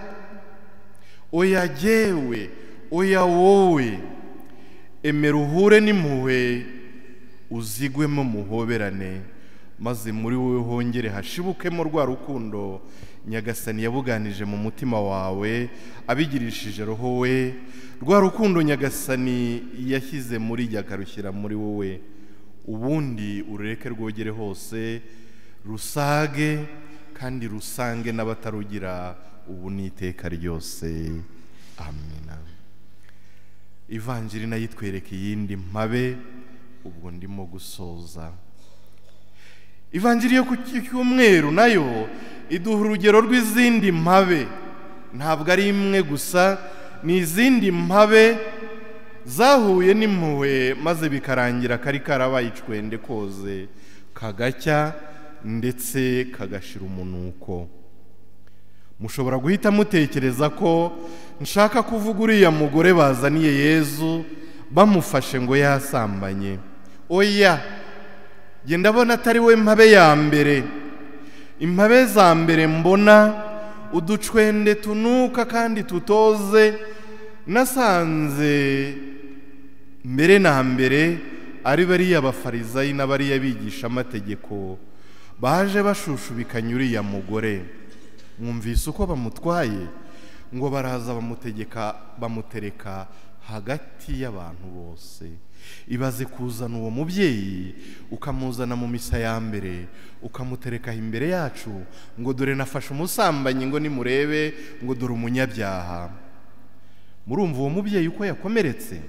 oya jyewe, oya wowe, emera uhure n'impuhwe, uzigwemo muhoberane, maze muri wowe hongere hashibukemo rwa rukundo Nyagasani yabuganije mu mutima wawe abigirishije roho we, rwa rukundo Nyagasani yashyize muri jye akarushyira muri wowe. Ubundi urureke rwogere hose, rusage kandi rusange n'abatarugira ubu n'iteka ryose. Amina. Ivanjiri nayo itwereka iyindi mpabe, ubwo ndimo gusoza. Ivanjiri yo ku cyumweru nayo iduha urugero rw'izindi mpabe. Ntabwo ari imwe gusa, ni izindi mpabe zahuye n'impuhwe maze bikarangira kari karabaye icwende koze kagacya ndetse kagashira umunuko. Mushobora guhita mutekereza ko nshaka kuvuga uriya mugore bazaniye Yezu bamufashe ngo yasambanye. Oya, jye ndabona atari we mpabe ya mbere. Impabe za mbere mbona uducwende tunuka kandi tutoze, nasanze mbere na mbere ari bariya bafarizayi n'abariya bigisha amategeko baje bashushubikanya uriya mugore. Mwumvise uko bamutwaye, ngo baraza bamutegeka bamutereka hagati y'abantu bose. Ibaze kuzana uwo mubyeyi ukamuzana mu misa ya mbere, ukamutereka imbere yacu ngo dore nafashe umusambanyi, ngo nimurebe, ngo dore umunyabyaha. Murumva uwo mubyeyi uko yakomeretse?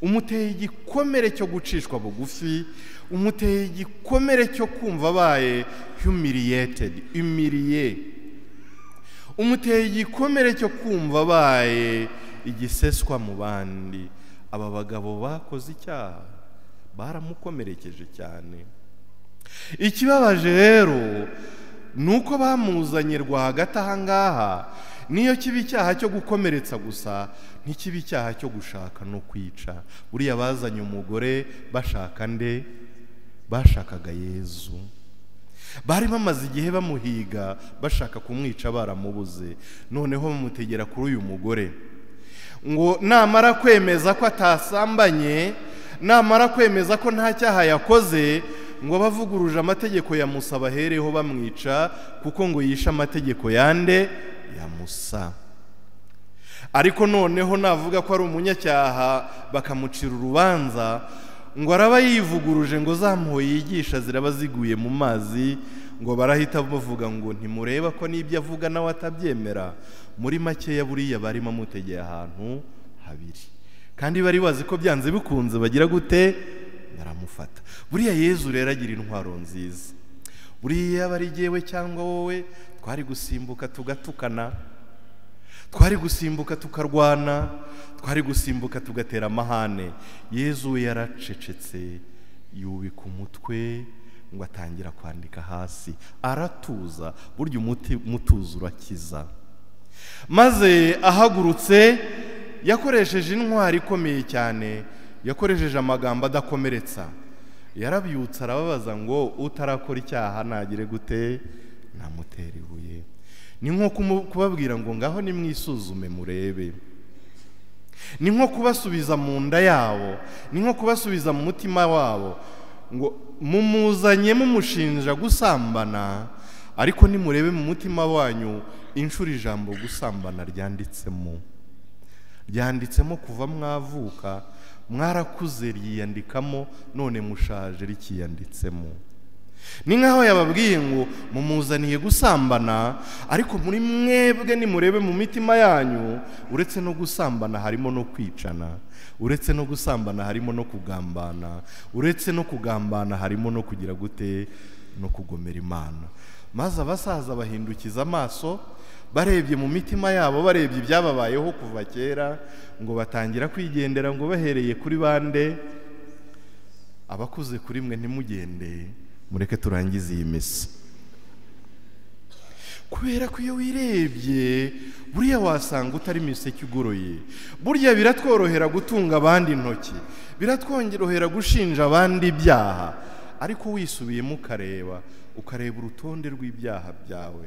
Umuteye igikomere cyo gucishwa bugufi, umuteye igikomere cyo kumva abaye humiliated, humilié. Umuteye igikomere cyo kumva abaye igiseswa mu bandi. Aba bagabo bakoze icyaha baramukomerekeje cyane. Ikibabaje rero nuko bamuzanye rwagati aha ngaha. Niyo kiba icyaha cyo gukomeretsa gusa, ntikiba icyaha cyo gushaka no kwica. Buriya bazanye umugore bashaka nde? Bashakaga Yezu. Bari bamaze igihe bamuhiga bashaka kumwica baramubuze, noneho bamutegera kuri uyu mugore ngo namara kwemeza ko atasambanye, namara kwemeza ko nta cyaha yakoze, ngo bavuguruje amategeko ya Musa bahereho bamwica, kuko ngo yishe amategeko yande? Ya Musa. Ariko noneho navuga ko ari umunyacyaha bakamucira urubanza, ngo araba yivuguruje, ngo za mpuhwe yigisha ziraba ziguye mu mazi, ngo barahita bavuga ngo ntimureba ko n'ibyo avuga nawe atabyemera. Muri makeya buriya barimo amutegeye ahantu habiri, kandi bari bazi ko byanze bikunze bagira gute? Baramufata. Buriya Yezu rero agira intwaro nziza. Buriya bari jyewe cyangwa wowe twari gusimbuka tugatukana, twari gusimbuka tukarwana, twari gusimbuka tugatera amahane. Yezu we yaracecetse, yubika umutwe ngo atangira kwandika hasi, aratuza. Burya umutuzo urakiza. Maze ahagurutse yakoresheje intwari ikomeye cyane, yakoresheje amagambo adakomeretsa. Yarabyutse arababaza ngo utarakora icyaha nagire gute? Namutera ibuye. Ni nko kubabwira ngo ngaho nimwisuzume murebe. Ni nko kubasubiza mu nda yabo, ni nko kubasubiza mu mutima wabo ngo mumuzanye mumushinja gusambana, ariko nimurebe mu mutima wanyu inshuro ijambo gusambana ryanditsemo. Ryanditsemo kuva mwavuka, mwarakuze ryiyandikamo, none mushaje rikiyanditsemo. Ni nkaho yababwiye ngo mumuzaniye gusambana, ariko muri mwebwe nimurebe mu mitima yanyu, uretse no gusambana harimo no kwicana, uretse no gusambana harimo no kugambana, uretse no kugambana harimo no kugira gute, no kugomera Imana. Maze abasaza bahindukiza amaso, barebye mu mitima yabo, barebye ibyababayeho kuva kera, ngo batangira kwigendera, ngo bahereye kuri bande? Abakuze kuri mwe ntimugende, mureke turangize iyi misa. Kubera ko iyo wirebye buriya wasanga utari miseke igoroye. Burya biratworohera gutunga abandi intoki, biratworohera gushinja abandi ibyaha, ariko wisubiyemo ukareba, ukareba urutonde rw'ibyaha byawe,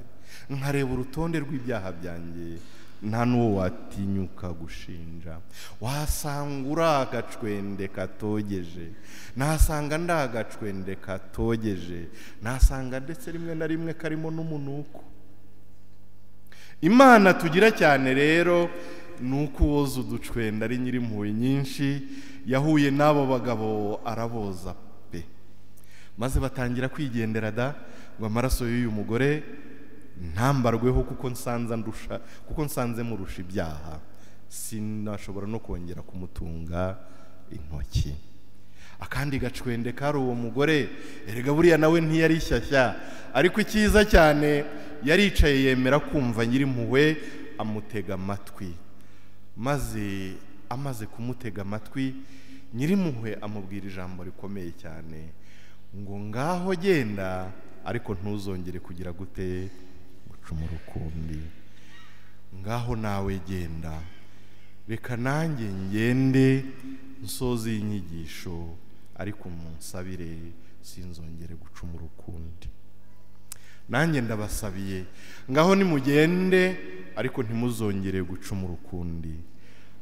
nkareba urutonde rw'ibyaha byanjye, nta n'uwo watinyuka gushinja. Wasanga uri agacwende katogeje, nasanga ndi agacwende katogeje, nasanga ndetse rimwe na rimwe karimo n'umunuko. Imana tugira cyane rero ni uko uwoza uducwende ari nyirimpuhwe nyinshi, yahuye n'abo bagabo araboza pe. Maze batangira kwigendera da, ngo amaraso y'uyu mugore ntambarweho kuko nsanze ndusha, kuko nsanze murusha ibyaha, sinashobora no kongera kumutunga intoki. Akandi gacwende kari uwo mugore, erega buriya nawe ntiyari shyashya, ariko icyiza cyane yaricaye yemera kumva nyirimpuhwe, amutega amatwi. Maze amaze kumutega amatwi, nyirimpuhwe amubwira ijambo rikomeye cyane, ngo ngaho genda, ariko ntuzongere kugira gute, gucumura ukundi. Ngaho nawe genda, reka nanjye ngende nsoze iyi nyigisho, ariko munsabire sinzongere gucumura ukundi. Nanjye ndabasabiye, ngaho nimugende, ariko ntimuzongere gucumura ukundi.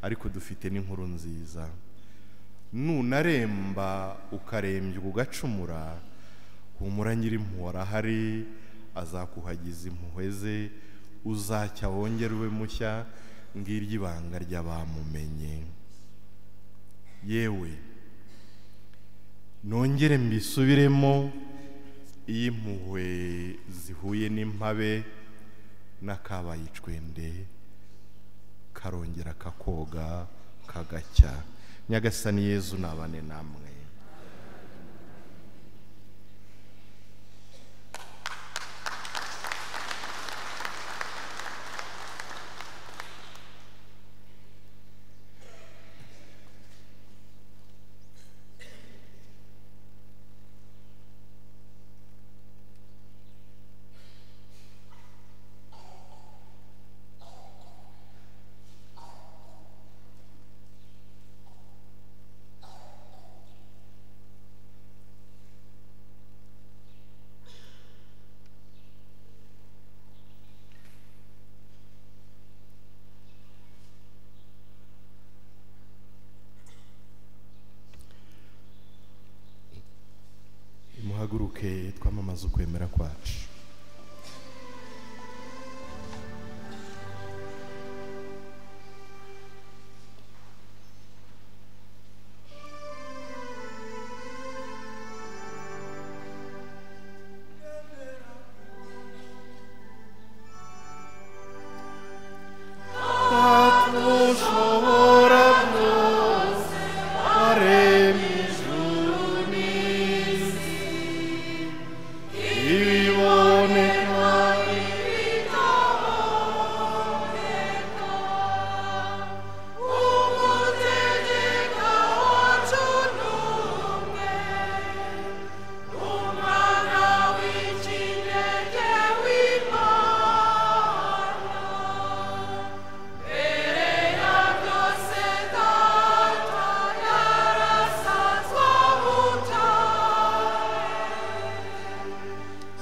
Ariko dufite n'inkuru nziza, nunaremba ukarembya ugacumura, humura nyirimpuhwe arahari, azakuhagiza impuhwe ze, uzacya wongere ube mushya, ngiryo ibanga ry'abamumenye. Yewe nongere mbisubiremo, iyo impuhwe zihuye n'impabe n'akabaye icwende karongera kakoga kagacya. Nyagasani Yezu nabane namwe. Muhaguruke twamamaze ukwemera kwacu.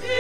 Yeah.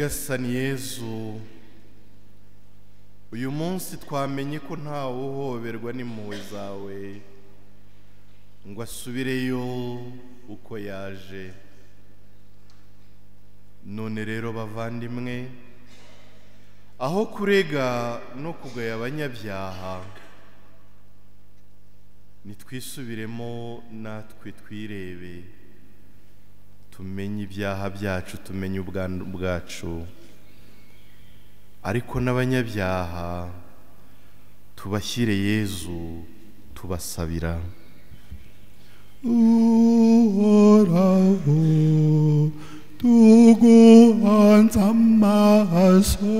Nyagasani Yezu, uyu munsi twamenye ko ntawe uhoberwa n'impuhwe zawe ngo asubireyo uko yaje. None rero bavandimwe, aho kurega no kugaya abanyabyaha, nitwisubiremo natwe twirebe, tumenye ibyaha byacu, tumenye ubwandu bwacu, ariko n'abanyabyaha tubashyire Yezu tubasabira. Uhoraho, tuguhanze amaso,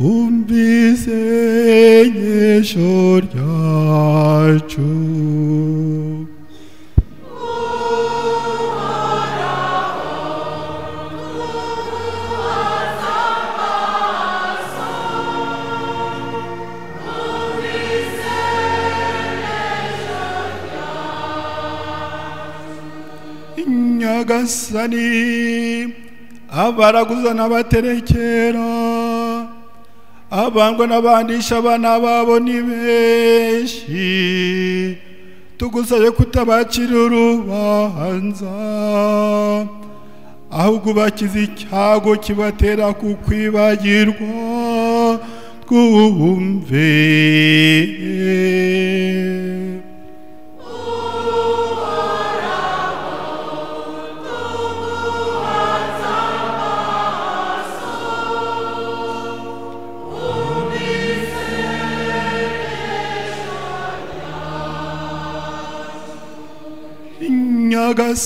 umva isengesho ryacu. Nyagasani, abaraguza n'abaterekera, abangwa n'abandisha abana babo ni benshi, tugusabe kutabacira urubanza, ahubwo ubakize icyago kibatera kukwibagirwa, twumve.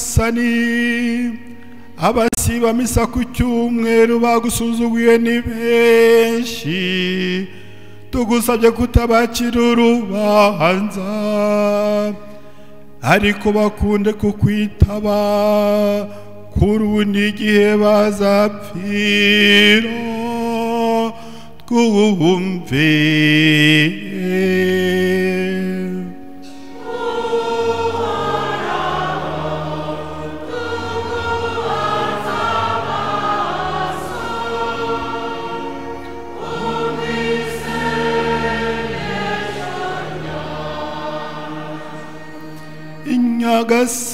Nyagasani, abasiba misa ku cyumweru bagusuzuguye ni benshi, tugusabye kutabacira urubanza, ariko bakunde kukwitaba kuri ubu n'igihe bazapfira, twumve.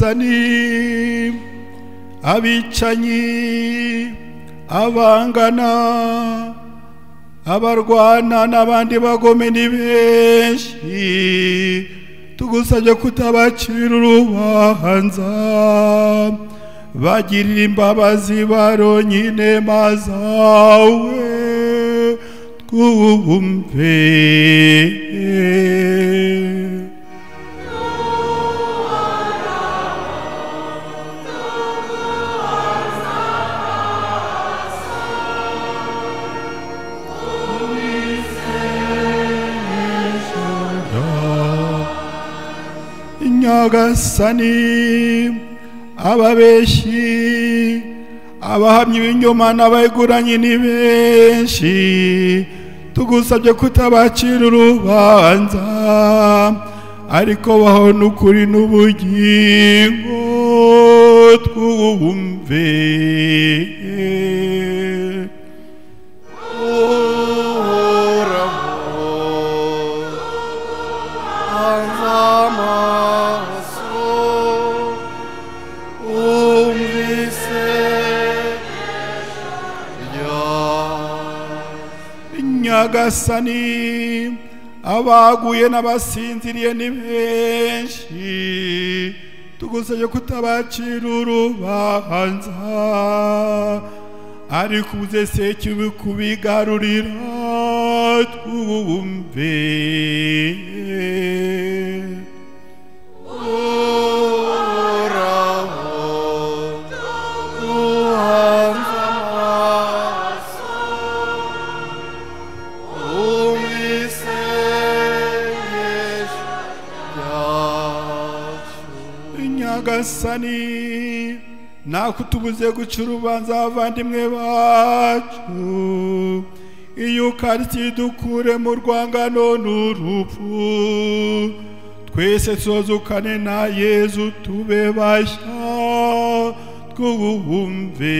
Nyagasani, abicanyi, abangana, abarwana n'abandi bagome ni benshi, tugusabye kutabacira urubanza, bagirira imbabazi baronke inema zawe, twumve. Nyagasani, ababeshi, abahamya ibinyoma n'abayiguranye ni benshi, tugusabye kutabacira urubanza, ariko baho n'ukuri n'ubugingo, twumve. Nyagasani, abaguye n'abasinziriye ni benshi, tugusabye kutabacira urubanza, ariko uze sekibi kubigarurira, twumve. Nyagasani, nakutubuze guca urubanza abavandimwe bacu, iyo ukarisitiya idukure mu rwangano n'urupfu, twese tuzukane na Yezu tube bashya, Twumve.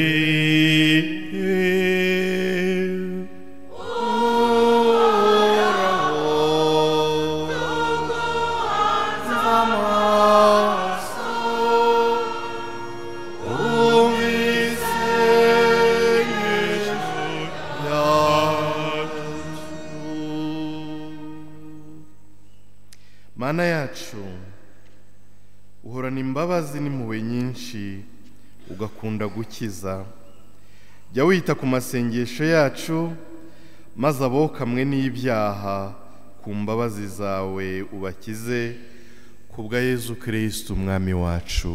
Mana yacu, uhorana imbabazi n'impuhwe nyinshi, ugakunda gukiza. Jya wita ku masengesho yacu, maze abokamwe n'ibyaha ku mbabazi zawe ubakize, kubwa Yezu Kristu Umwami wacu.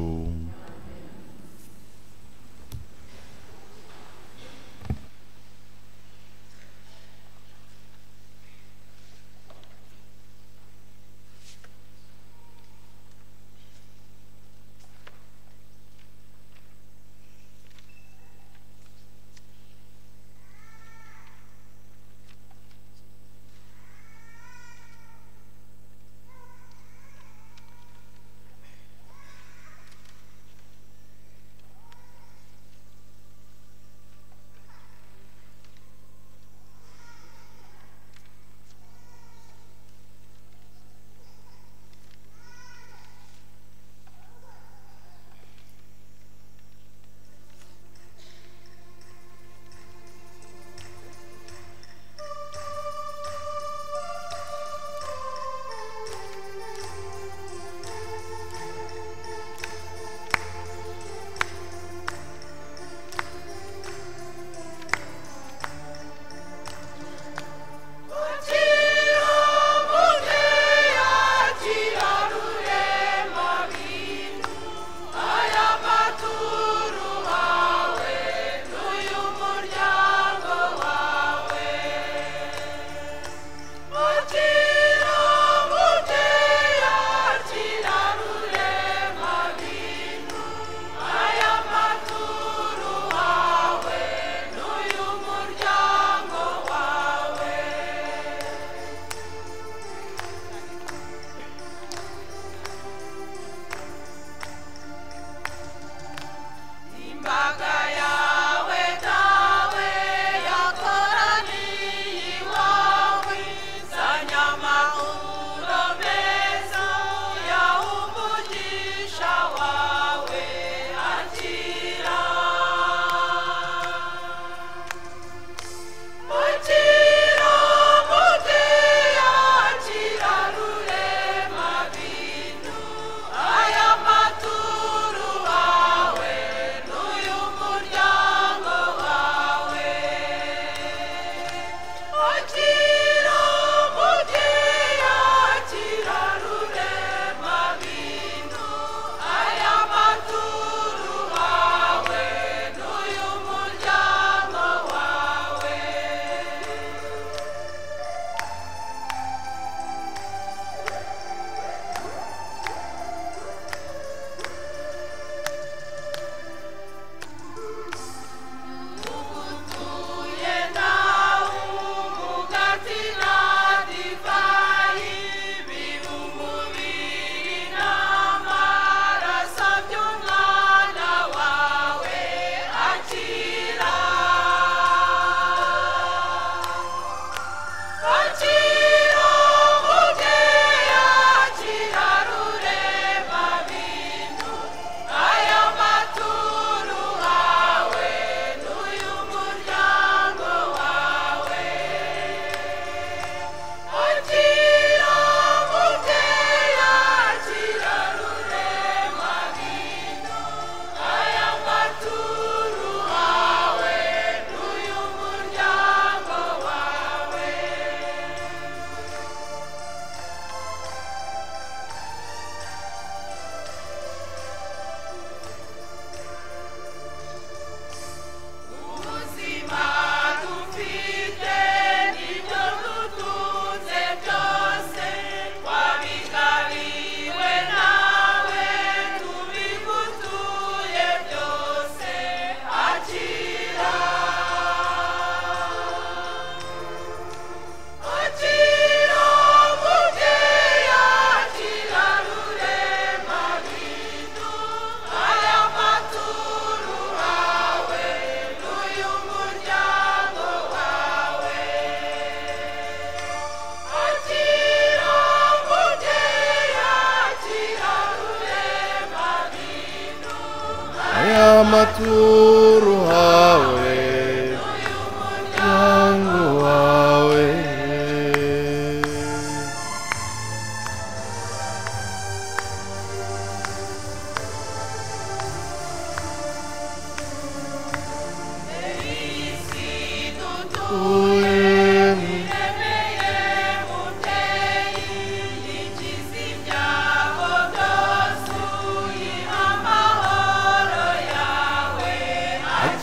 maturo hawe muryango wawe.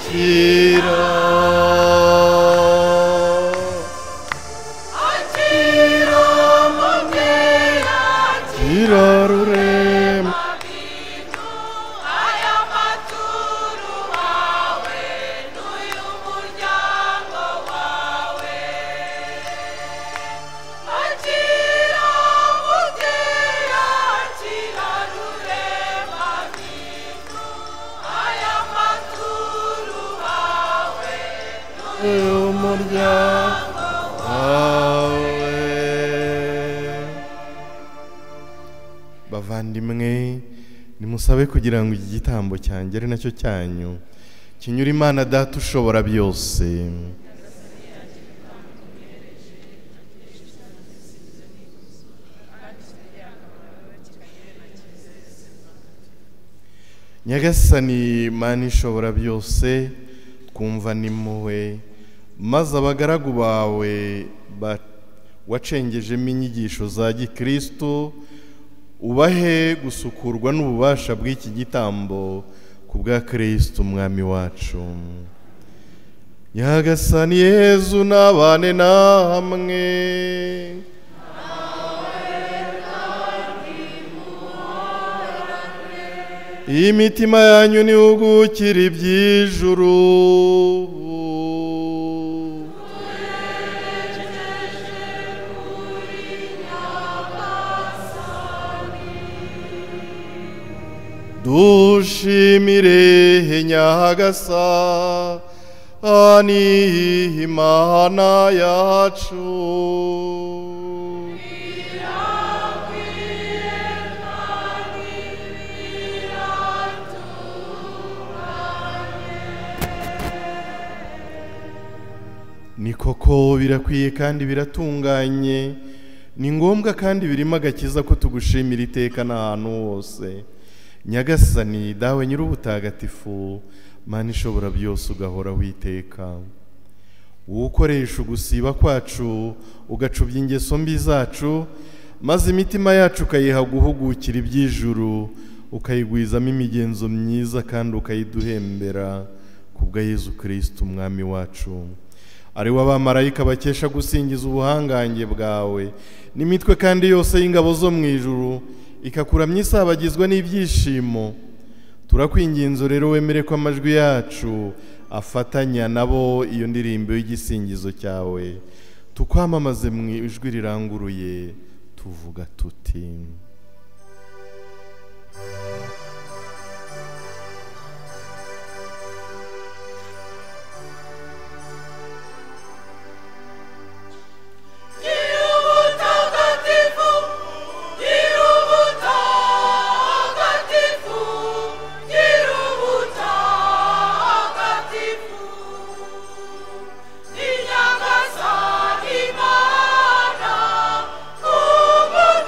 Akira, Akira, Akira rurema, aya maturo hawe n'uyu muryango wawe. Akira mubyeyi, akira rurema bintu, aya maturo hawe n'uyu muryango wawe. Bavandimwe, nimusabe kugira ngo iki gitambo cyanjye ari nacyo cyanyu kinyura Imana Data ushobora byose. Nyagasani Mana ishobora byose, twumva n'impuhwe, maze abagaragu bawe wacengejemo inyigisho za gikristo ubahe gusukurwa n'ububasha bw'iki gitambo ku bwa Kristo umwami wacu. Nyagasani Yezu nabane namwe. Imitima yanyu nihugukire iby'ijuru. Dushimire Nyagasani Imana yacu. Ni koko birakwiye kandi biratunganye, ni ngombwa kandi birimo agakiza ko tugushimira iteka n'ahantu hose. Nyagasani dawe nyir'ubutagatifu, Mana ishobora byose ugahora witeka, ukoresha ugusiba kwacu ugacubya ingeso mbi zacu, maze imitima yacu ukayiha guhugukira iby'ijuru, ukayigwizamo imigenzo myiza kandi ukayiduhembera ku bwa Yezu Kristo umwami wacu. Ari we abamarayika bakesha gusingiza ubuhangange bwawe, n'imitwe kandi yose y'ingabo zo mu ijuru ikakuramya isabagizwa n'ibyishimo. Turakwinginze rero wemere ko amajwi yacu afatanya nabo iyo ndirimbo y'igisingizo cyawe, tukwamamaze mu ijwi riranguruye tuvuga tuti: Nyagasani Mana, umutegeki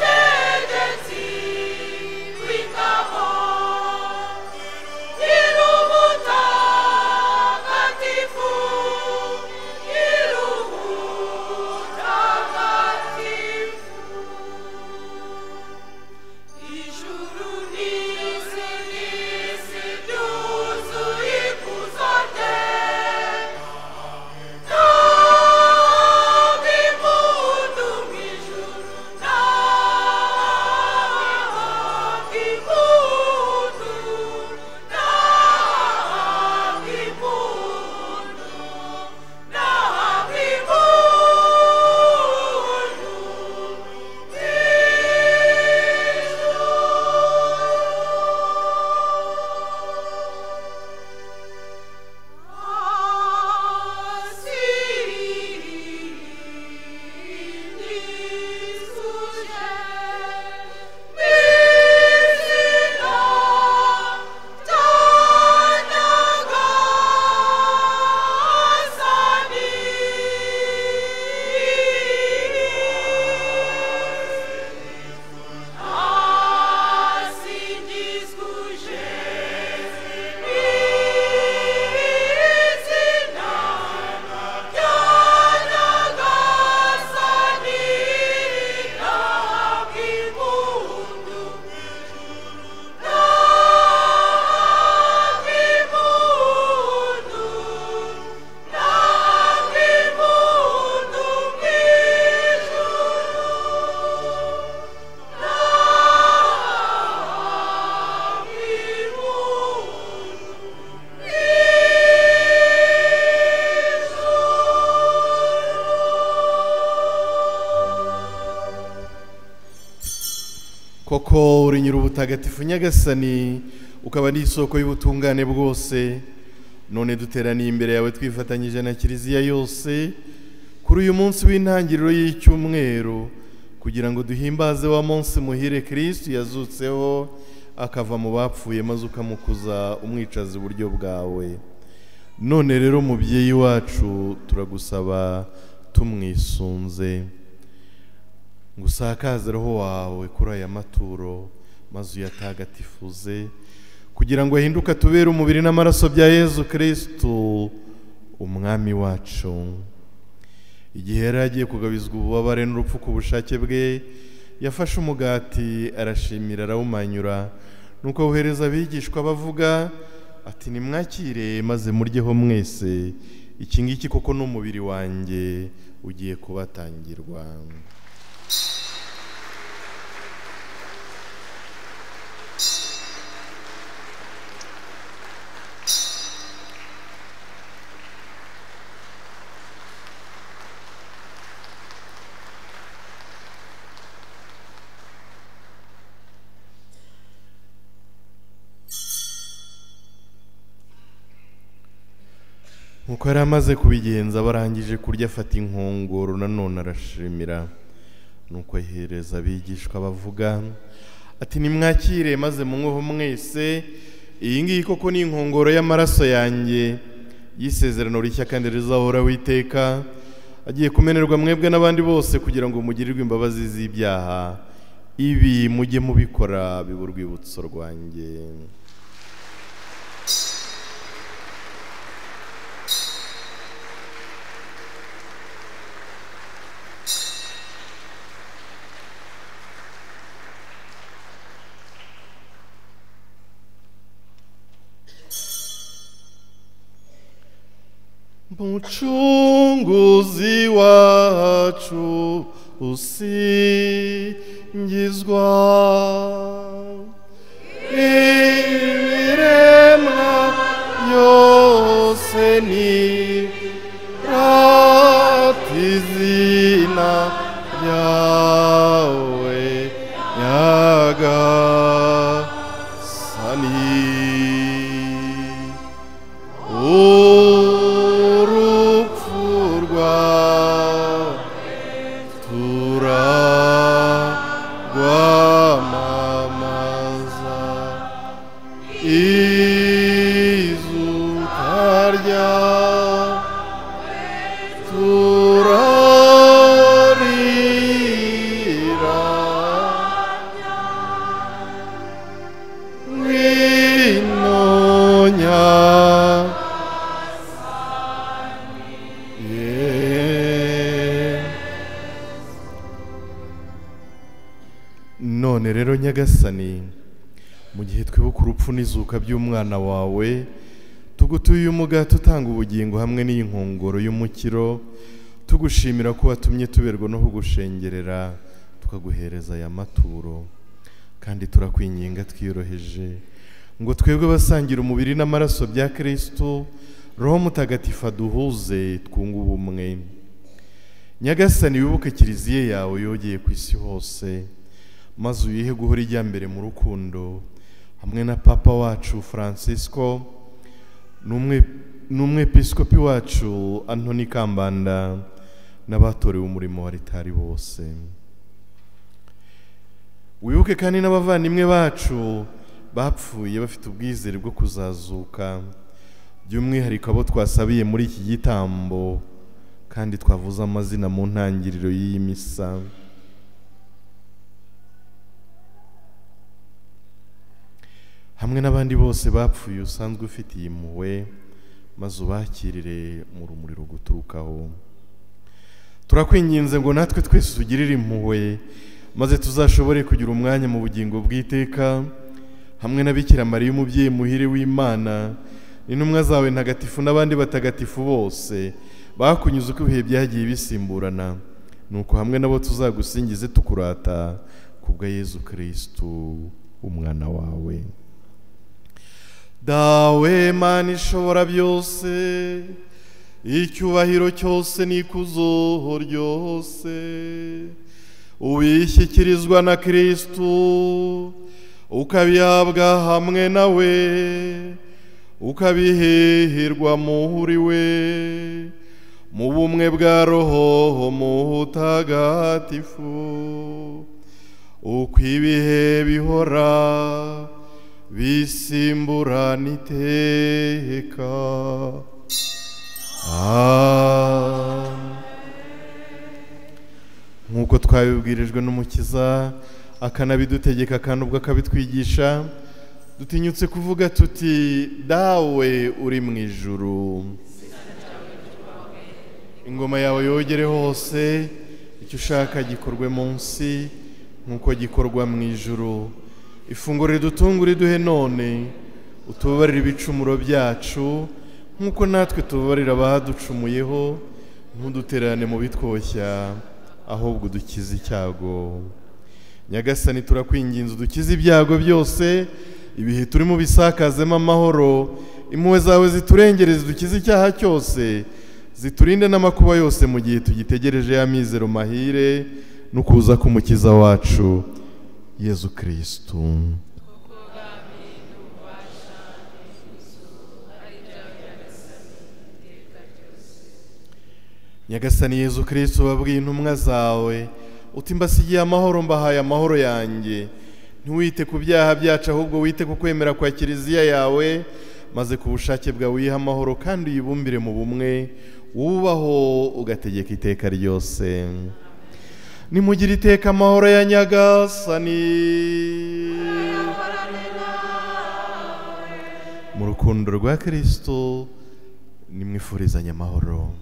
Koko uri Nyir'ubutagatifu Nyagasani, ukaba n'isoko y'ubutungane bwose. None duteraniye imbere yawe twifatanyije na Kiliziya yose kuri uyu munsi w'intangiriro y'icyumweru, kugira ngo duhimbaze wa munsi muhire Kristu yazutseho akava mu bapfuye, maze ukamukuza umwicaza iburyo bwawe. None rero mubyeyi wacu, turagusaba tumwisunze ngo usakaze roho wawe kuri aya maturo, maze uyatagatifuze kugira ngo ahinduke atubere umubiri n'amaraso bya Yezu Kristu umwami wacu. Igihe yari agiye kugabizwa ububabare n'urupfu ku bushake bwe, yafashe umugati arashimira arawumanyura, nuko awuhereza abigishwa bavuga ati: nimwakire maze muryeho mwese, iki ngiki koko ni umubiri wanjye ugiye kubatangirwa. Nkuko yari amaze kubigenza barangije kurya, afata inkongoro nanone arashimira, nuko ayihereza abigishwa bavuga ati: nimwakire maze munyweho mwese, iyi ngiyi koko ni inkongoro y'amaraso yanjye y'isezerano rishya kandi rizahoraho iteka, agiye kumenerwa mwebwe n'abandi bose kugira ngo mugirirwe imbabazi z'ibyaha. Ibi mujye mubikora bibe urwibutso rwanjye. Mucunguzi wacu usingizwa, ibiremwa byose nirata izina ryawe Nyagasani. None rero Nyagasani, mu gihe twibuka urupfu n'izuka by'umwana wawe, tugutuye umugati utanga ubugingo hamwe n'iyi nkongoro y'umukiro, tugushimira ko watumye tuberwa no kugushengerera tukaguhereza aya maturo. Kandi turakwinginga twiyoroheje ngo twebwe basangira umubiri n'amaraso bya Kristo, Roho Mutagatifu aduhuze twunge ubumwe. Nyagasani, wibuke Kiliziya yawe yogeye ku isi hose, maze uyihe guhora ijya mbere mu rukundo, hamwe na Papa wacu Francisco n'umwepiskopi wacu Antoni Kambanda n'abatorewe umurimo wa ritari bose. Wibuke kandi n'abavandimwe bacu bapfuye bafite ubwizere bwo kuzazuka, by'umwihariko abo twasabiye muri iki gitambo kandi twavuze amazina mu ntangiriro y'iyi misa. Hamwe n'abandi bose bapfuye usanzwe ufitiye impuhwe, maze ubakirire mu rumuri ruguturukaho. Turakwinginze ngo natwe twese tugirire impuhwe, maze tuzashobore kugira umwanya mu bugingo bw'iteka hamwe na Bikira Mariya umubyeyi muhire w'Imana, n'intumwa zawe ntagatifu n'abandi batagatifu bose bakunyuze uko ibihe byagiye bisimburana, nuko hamwe nabo tuzagusingize tukurata kubwa Yezu Kristu umwana wawe. Dawe Mana ishobora byose, icyubahiro cyose n'ikuzo ryose Ubishyikirizwa na Kristu, ukabihabwa hamwe nawe, ukabihihirwa muri we, mu bumwe bwa Roho Mutagatifu, uko ibihe bihora bisimburana iteka. Amen. Nk'uko twabibwirijwe n'Umukiza akanabidutegeka kandi ubwo akabitwigisha, dutinyutse kuvuga tuti: Dawe uri mu ijuru, ingoma yawe yogere hose, icyo ushaka gikorwe munsi nk'uko gikorwa mu ijuru. Ifunguro ridutunga uriduhe none, utubabarire ibicumuro byacu nk'uko natwe tubabarira abaducumuyeho, ntudutererane mu bitwoshya, ahubwo udukize icyago. Nyagasani, turakwinginze udukize ibyago byose, ibihe turimo bisakazemo amahoro, impuhwe zawe ziturengere zidukize icyaha cyose, ziturinde n'amakuba yose mu gihe tugitegereje ya mizero mahire no kuza k'Umukiza wacu Yezu Kristu. Nyagasani Yezu Kristu, wabwiye intumwa zawe uti: mbasigiye amahoro, mbahaye amahoro yanjye. Ntiwite ku byaha byacu, ahubwo wite ku kwemera kwa Kiliziya yawe, maze ku bushake bwawe uyihe amahoro kandi uyibumbire mu bumwe, wubaho ugategeka iteka ryose. Nimugire iteka amahoro ya Nyagasani. Mu rukundo rwa Kristo nimwifurizanye amahoro.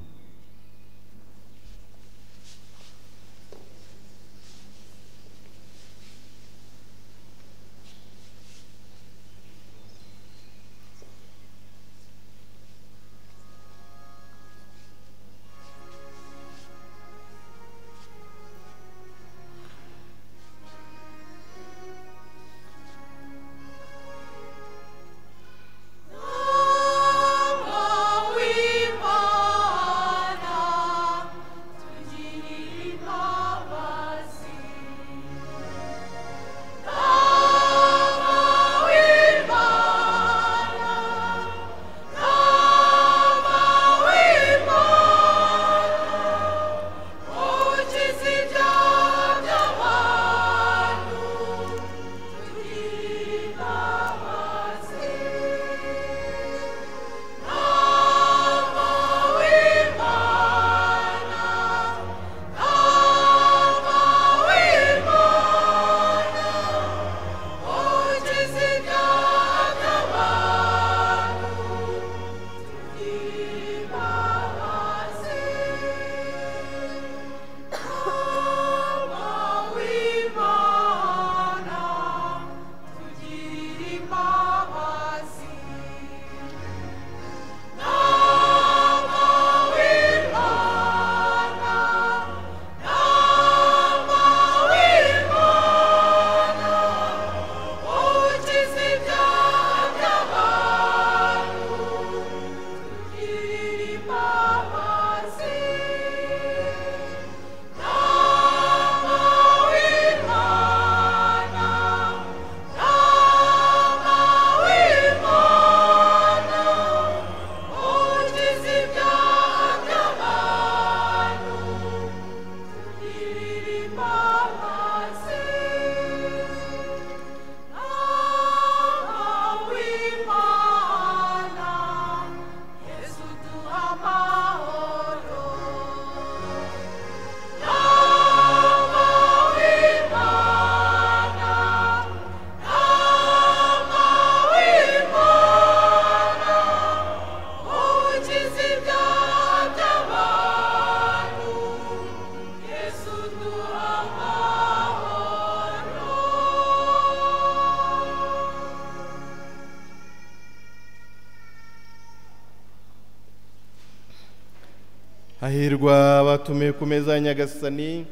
Hahirwa abatumiwe ku meza ya Nyagasani,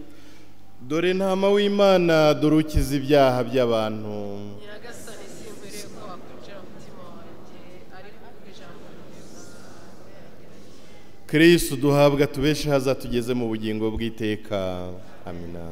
dore ntama w'Imana, dore ukiza ibyaha by'abantu. Nyagasani, sinkwiriye ko wakwinjira mu mutima wanjye, ariko uvuga ijambo ryiza. Kristu duhabwa tubeshe hazatugeze mu bugingo bw'iteka. Amina.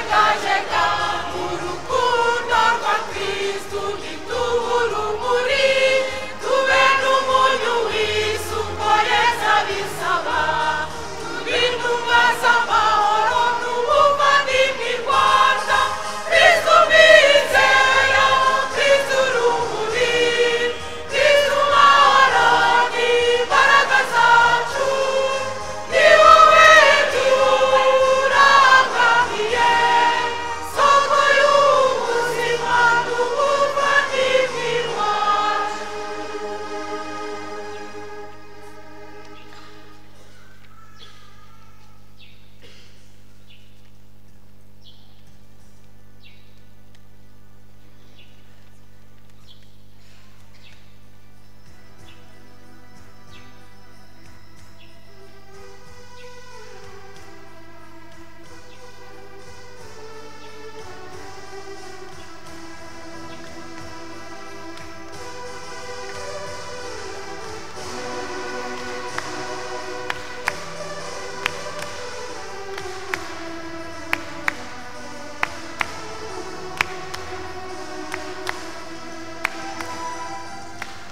kujegajega mu rukundo rwa Kristu ntitube tube n'umunyu w'isi uko Yesu abisaba tube intumwa z'amahoro n'ubuvandimwe i Rwanda Kristu mizero Kristu rumuri Kristu mahoro n'imbaraga zacu ni wowe turangamiye soko y'ubuzima n'ubuvandimwe iwacu.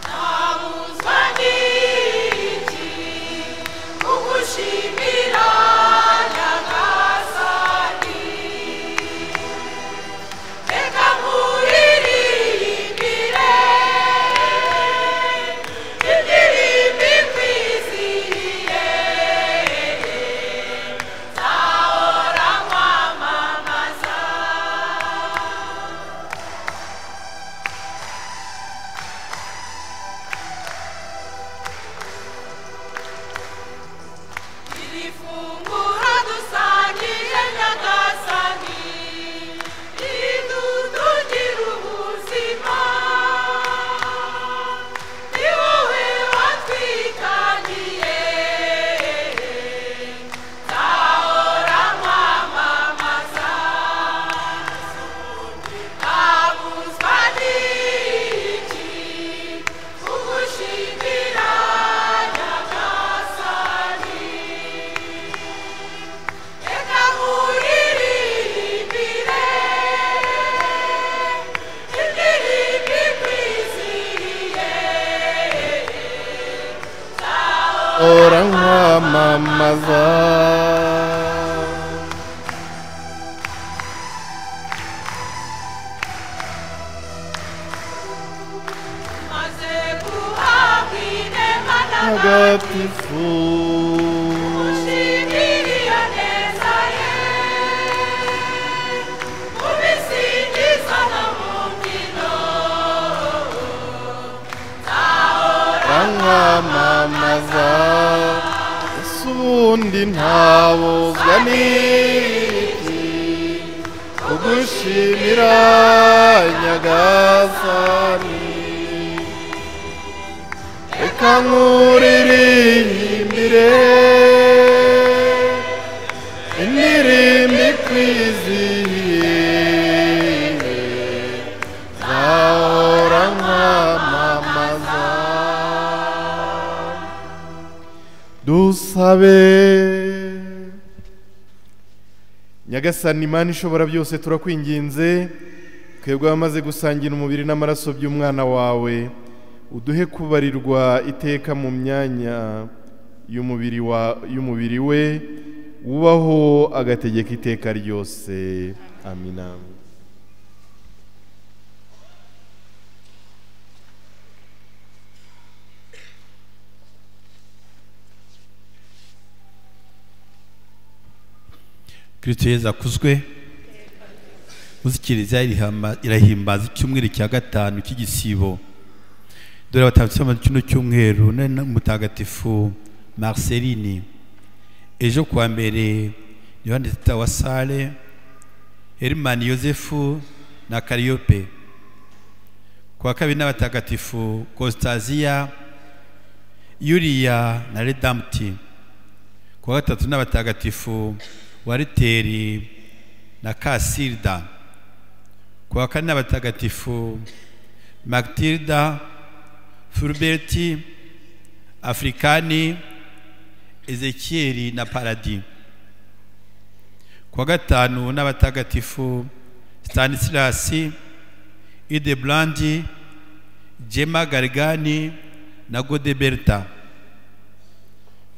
Nabuzwa n'iki kugushimira Nyagasani reka nkuririmbire indirimbo ikwizihiye nzahora nkwamamaza. Iri funguro dusangije Nyagasani ridutungira ubuzima ni wowe watwitangiye nzahora nkwamamaza nabuzwa n'iki kugushimira Nyagasani reka nkuririmbire indirimbo ikwizihiye ora nkwamamaza. Maze guhabwa inema Ntagatifu Mushimire neza ye mubisingiza no mu mbyino ora nkwamamaza. Ese ubundi ntabuzwa n'iki kugushimira Nyagasani reka nkuririmbire indirimbo ikwizihiye nzahora nkwamamaza. Dusabe. Nyagasani Imana ishobora byose turakwinginze twebwe abamaze gusangira umubiri n'amaraso by'umwana wawe uduhe kubarirwa iteka mu myanya y'umubiri we wubaho agategeka iteka ryose. Amina. Kristo Yezu akuzwe. Muzikiriza irahimbaza icyumweru cya gatanu cy'igisibo. Dore abatambyi mu kino cyumweru mutagatifu Marceline. Ejo kuwa mbere Yohani Tita wa Sale, Herman Yosefu na Calliope. Kuwa kabiri n'abatagatifu Constantia, Yulia na Redamti. Kuwa gatatu n'abatagatifu Wariteri na Kasilda. Kuwa kane n'abatagatifu Matilda, Fulberti, Afrikani, Ezekieli na Paradis. Kuwa gatanu n'abatagatifu Stanislas, Ideblandi, Gemma Gargani na Godeberta.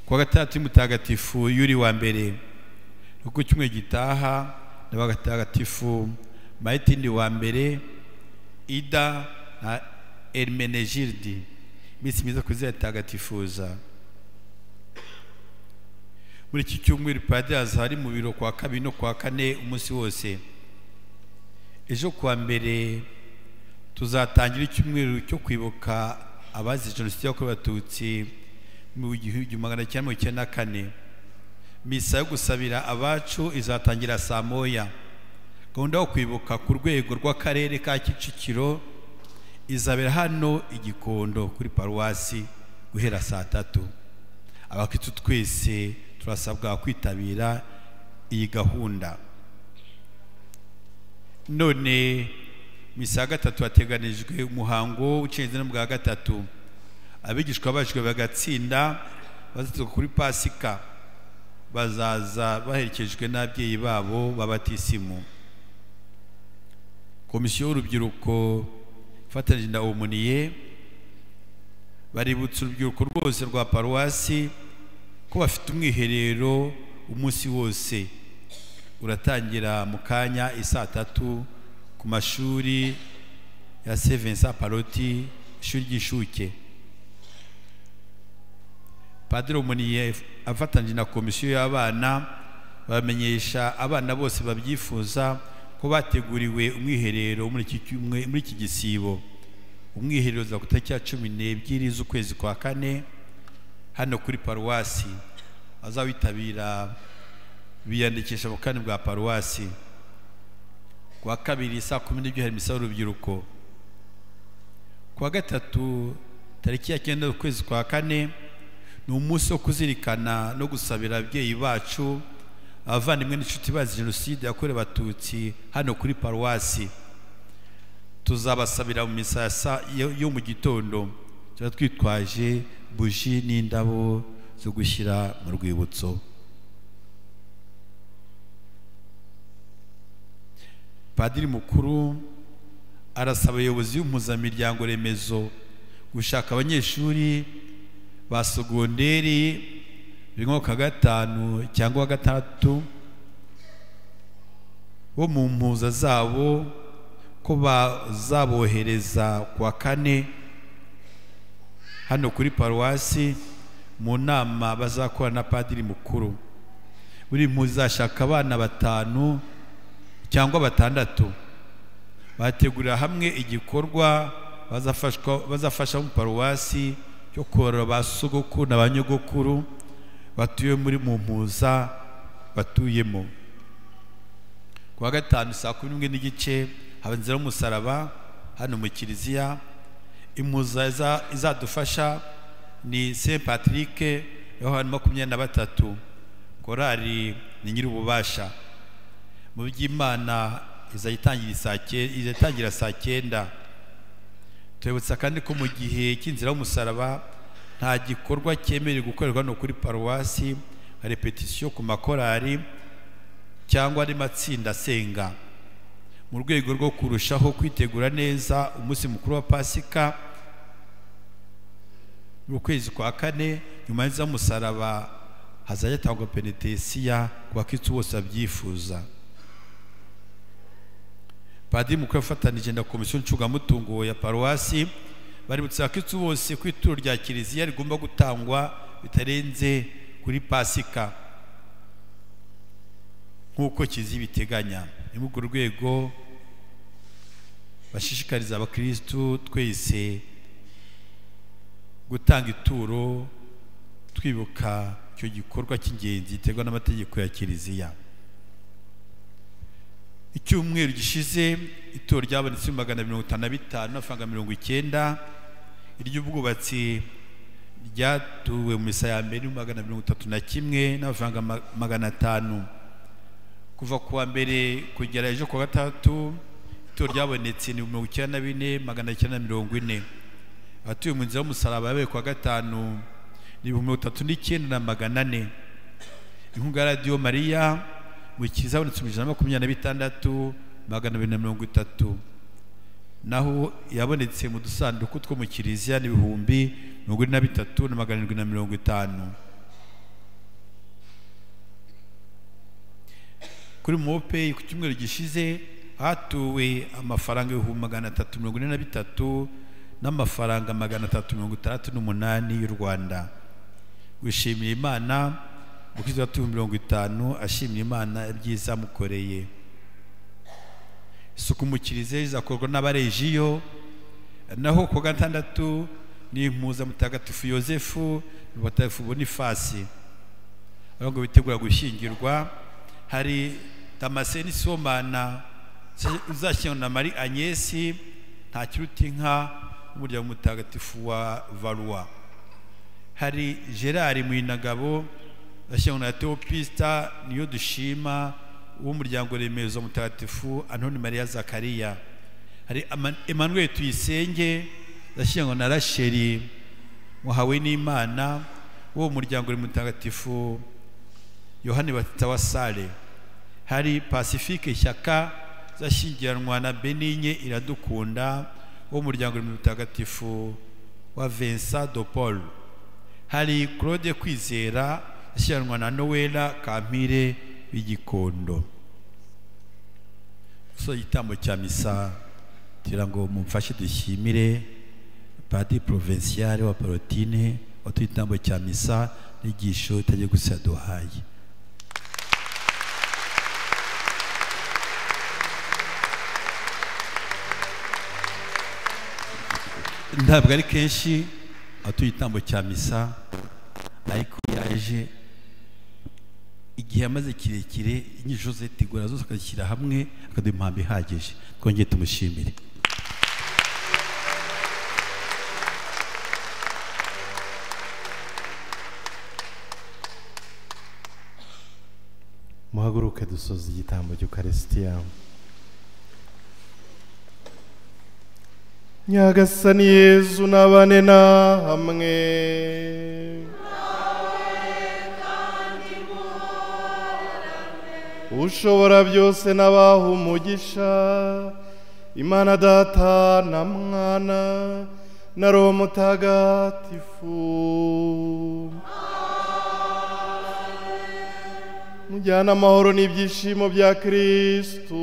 Kuwa gatandatu mutagatifu Yuri wa mbere. Ku cyumweru gitaha n'abatagatifu Maitindi wa mbere, Ida na Hermenegilde. Iminsi myiza kuzatagatifuza. Muri iki cyumweru padiri azahari mu biro kwa kabiri no kwa kane umunsi wose. Ejo kuwa mbere tuzatangira icyumweru cyo kwibuka abazize jenoside yakorewe Abatutsi mu 1994. Misa yo gusabira abacu izatangira saa moya. Gahunda yo kwibuka ku rwego rw'akarere ka Kicukiro izabera hano i Gikondo kuri paruwasi guhera saa tatu. Abakristu twese turasabwa kwitabira iyi gahunda. None misa ya gatatu hateganijwe umuhango w'ubucengezi bwa gatatu. Abigishwa bajwe bagatsinda bazatuka kuri Pasika bazaza baherekejwe n'ababyeyi babo b'abatisimu. Komisiyo y'urubyiruko ifatanyije na Omuniye baributsa urubyiruko rwose rwa paruwasi ko bafite umwiherero umunsi wose uratangira mu kanya isaa tatu ku mashuri ya Saint Vincent Pallotti, ishuri ry'incuke. Padiri Omuniye afatanyije na komisiyo y'abana bamenyesha abana bose babyifuza ko bateguriwe umwiherero muri iki gisibo. Umwiherero uza ku itariki ya 12 z'ukwezi kwa kane hano kuri paruwasi. Azawitabira biyandikisha mu kani bwa paruwasi. Kuwa kabiri saa 12 hari misa y'urubyiruko. Kuwa gatatu tariki ya 9 z'ukwezi kwa kane ni umunsi wo kuzirikana no gusabira ababyeyi bacu, abavandimwe n'inshuti bazize jenoside yakorewe Abatutsi hano kuri paruwasi. Tuzabasabira mu misa yo mu gitondo, tuba twitwaje buji n'indabo zo gushyira mu rwibutso. Padiri mukuru arasaba abayobozi b'impuzamiryango remezo gushaka abanyeshuri ba sogonderi biga mu gatanu cyangwa gatandatu bo mu mpuza zabo ko bazabohereza kuwa kane hano kuri paruwasi mu nama bazakora na padiri mukuru. Buri mpuza izashaka abana 5 cyangwa 6 bategurira hamwe igikorwa bazafasha mu paruwasi cyo korora ba sogokuru na ba nyogokuru batuye muri mu mpuza batuyemo. Kuwa gatanu saa 11:30 haba inzira y'umusaraba hano mu kiliziya. Impuza izadufasha ni Saint Patrick Yohani 23, korali ni Nyirububasha. Mu by'Imana izayitangira saa 9. Twibutsa kandi ko mu gihe cy'inzira y'umusaraba nta gikorwa cyemerewe gukorerwa no kuri paruwasi, repetition ku makorali cyangwa ari matsinda asenga. Mu rwego rwo kurushaho kwitegura neza umunsi mukuru wa Pasika mu kwezi kwa kane, nyuma y'umusaraba hazajya hatangwa penitesiya ku bakristu bose babyifuza. Padiri mukuru afatanije na komisiyo ncungamutungo ya paruwasi baributsa abakristu bose ko ituro rya kiliziya rigomba gutangwa bitarenze kuri Pasika nk'uko kiliziya ibiteganya. Ni muri urwo rwego bashishikariza abakristu twese gutanga ituro twibuka icyo gikorwa cy'ingenzi giterwa n'amategeko ya kiliziya. Icyumweru gishize ituro ryabonetse 255 n'amafaranga 90. Iry'ubwubatsi ryatuwe mu misa ya mbere 231 n'amafaranga 500. Kuva kuwa mbere kugera ejo kuwa gatatu ituro ryabonetse ni 94 940. Abatuye mu nzira y'umusaraba yabaye kuwa gatanu ni 39,400. Inkunga ya Radiyo Mariya mu kiliziya habonetse 126,230, naho yabonetse mu dusanduku two mu kiliziya ni 43,750. Kuri mope ku cyumweru gishize hatuwe amafaranga 343,000 n'amafaranga 368 y'u Rwanda. Gushimira Imana mukristo watuye 50 ashimira Imana ibyiza mukoreye. Isuku mu kiliziya izakorwa n'abarejiyo. Naho ku gatandatu ni impuza mutagatifu Yosefu n'umutagatifu Bonifasi aho ngo bitegura gushyingirwa. Hari Damascene Somana uzashyingirwa na Marie Agnès Ntakirutinka w'umuryango mutagatifu wa Valois. Hari Gerard Mwinagabo uzashyingirwa na Theopista niyo dushima w'umuryango remezo mutagatifu Antoni Maria Zakaria. Hari Emmanuel Tuyisenge uzashyingirwa na Rachel Muhawe n'Imana w'uwo muryango mutagatifu Yohani Batista wa Sale. Hari Pacifique Shyaka zashyingiranwa na Benigne Iradukunda wo muryango mutagatifu wa Vincent de Paul. Hari Claude Kwizera zashyingiranwa na Noella Kampire w'Igikondo. So igitambo cya misa kugira ngo mumfashe dushimire Padiri Provincial wa Palotine watuye igitambo cya misa n'igisho itagiye gusa duhaye. Ntabwo ari kenshi atuye igitambo cya misa, ariko yaje igihe amaze kirekire inyigisho ze tegura zose akazishyira hamwe akaduha impamvu ihagije. Twongeye tumushimire. Muhaguruke dusoze igitambo cy'Ukarisitiya. Nyagasani Yezu nabane na hamwe. Ushobora byose n'abaha umugisha, Imana Data na Mwana na Roho Mutagatifu. Mujyane amahoro n'ibyishimo bya Kristo.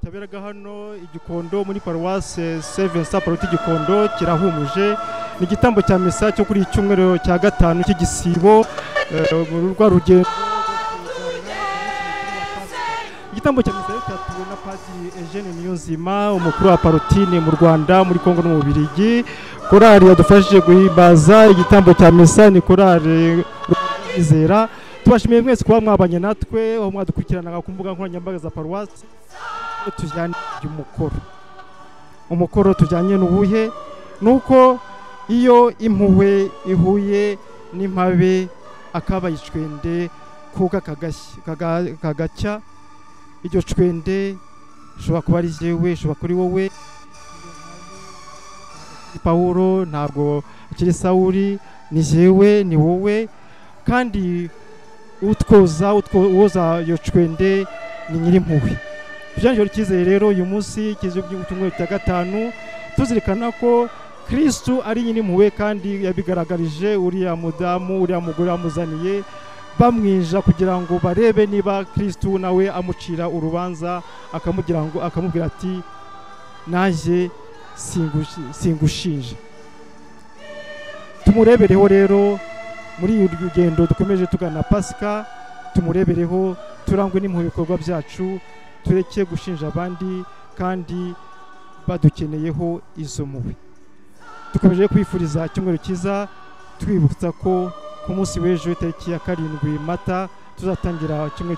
Cyaberaga hano Igikondo muri paruwase Saint Vincent Pallotti Gikondo kirahumuje. Ni igitambo cya misa cyo kuri icyumweru cya gatanu cy'igisibo mu rwa rugendo. Igitambo cya misa cyatuwe na Padiri Eugene Niyonzima, umukuru wa Pallottine mu Rwanda, muri Kongo no mu Bubiligi. Korali yadufashije guhimbaza igitambo cya misa ni korali Izera. Tubashimiye mwese kuba mwabanye natwe aho mwadukurikiranaga ku mbuga nkoranyambaga za paruwasi. Tujyanye umukoro tujyanye n'ubuhe nuko iyo impuhwe ihuye n'impabe akaba yicwende koga kagacya. Iryo cwende ishobora kuba ari jewe, ishobora kuri wowe. Pawulo ntabwo akiri Sawuli, ni jewe, ni wowe. Kandi utwoza woza iyo cwende ni Nyirimpuhwe. Tujyanjye icyizere rero uyu munsi cy'icyumweru cya gatanu, tuzirikana ko Kristu ari Nyirimpuhwe, kandi yabigaragarije uriya mudamu, uriya mugore amuzaniye bamwinja kugira ngo barebe niba Kristu nawe amucira urubanza, akamugira ngo akamubwira ati naje singushinje. Tumurebereho rero muri uru rugendo dukomeje tugana Pasika, tumurebereho, turangwe n'impuhwe ibikorwa byacu, tureke gushinja abandi kandi badukeneyeho izo mpuhwe. Dukomeje kwifuriza icyumweru cyiza, twibutsa ko ku munsi w'ejo tariki ya 7 Mata tuzatangira icyumweru.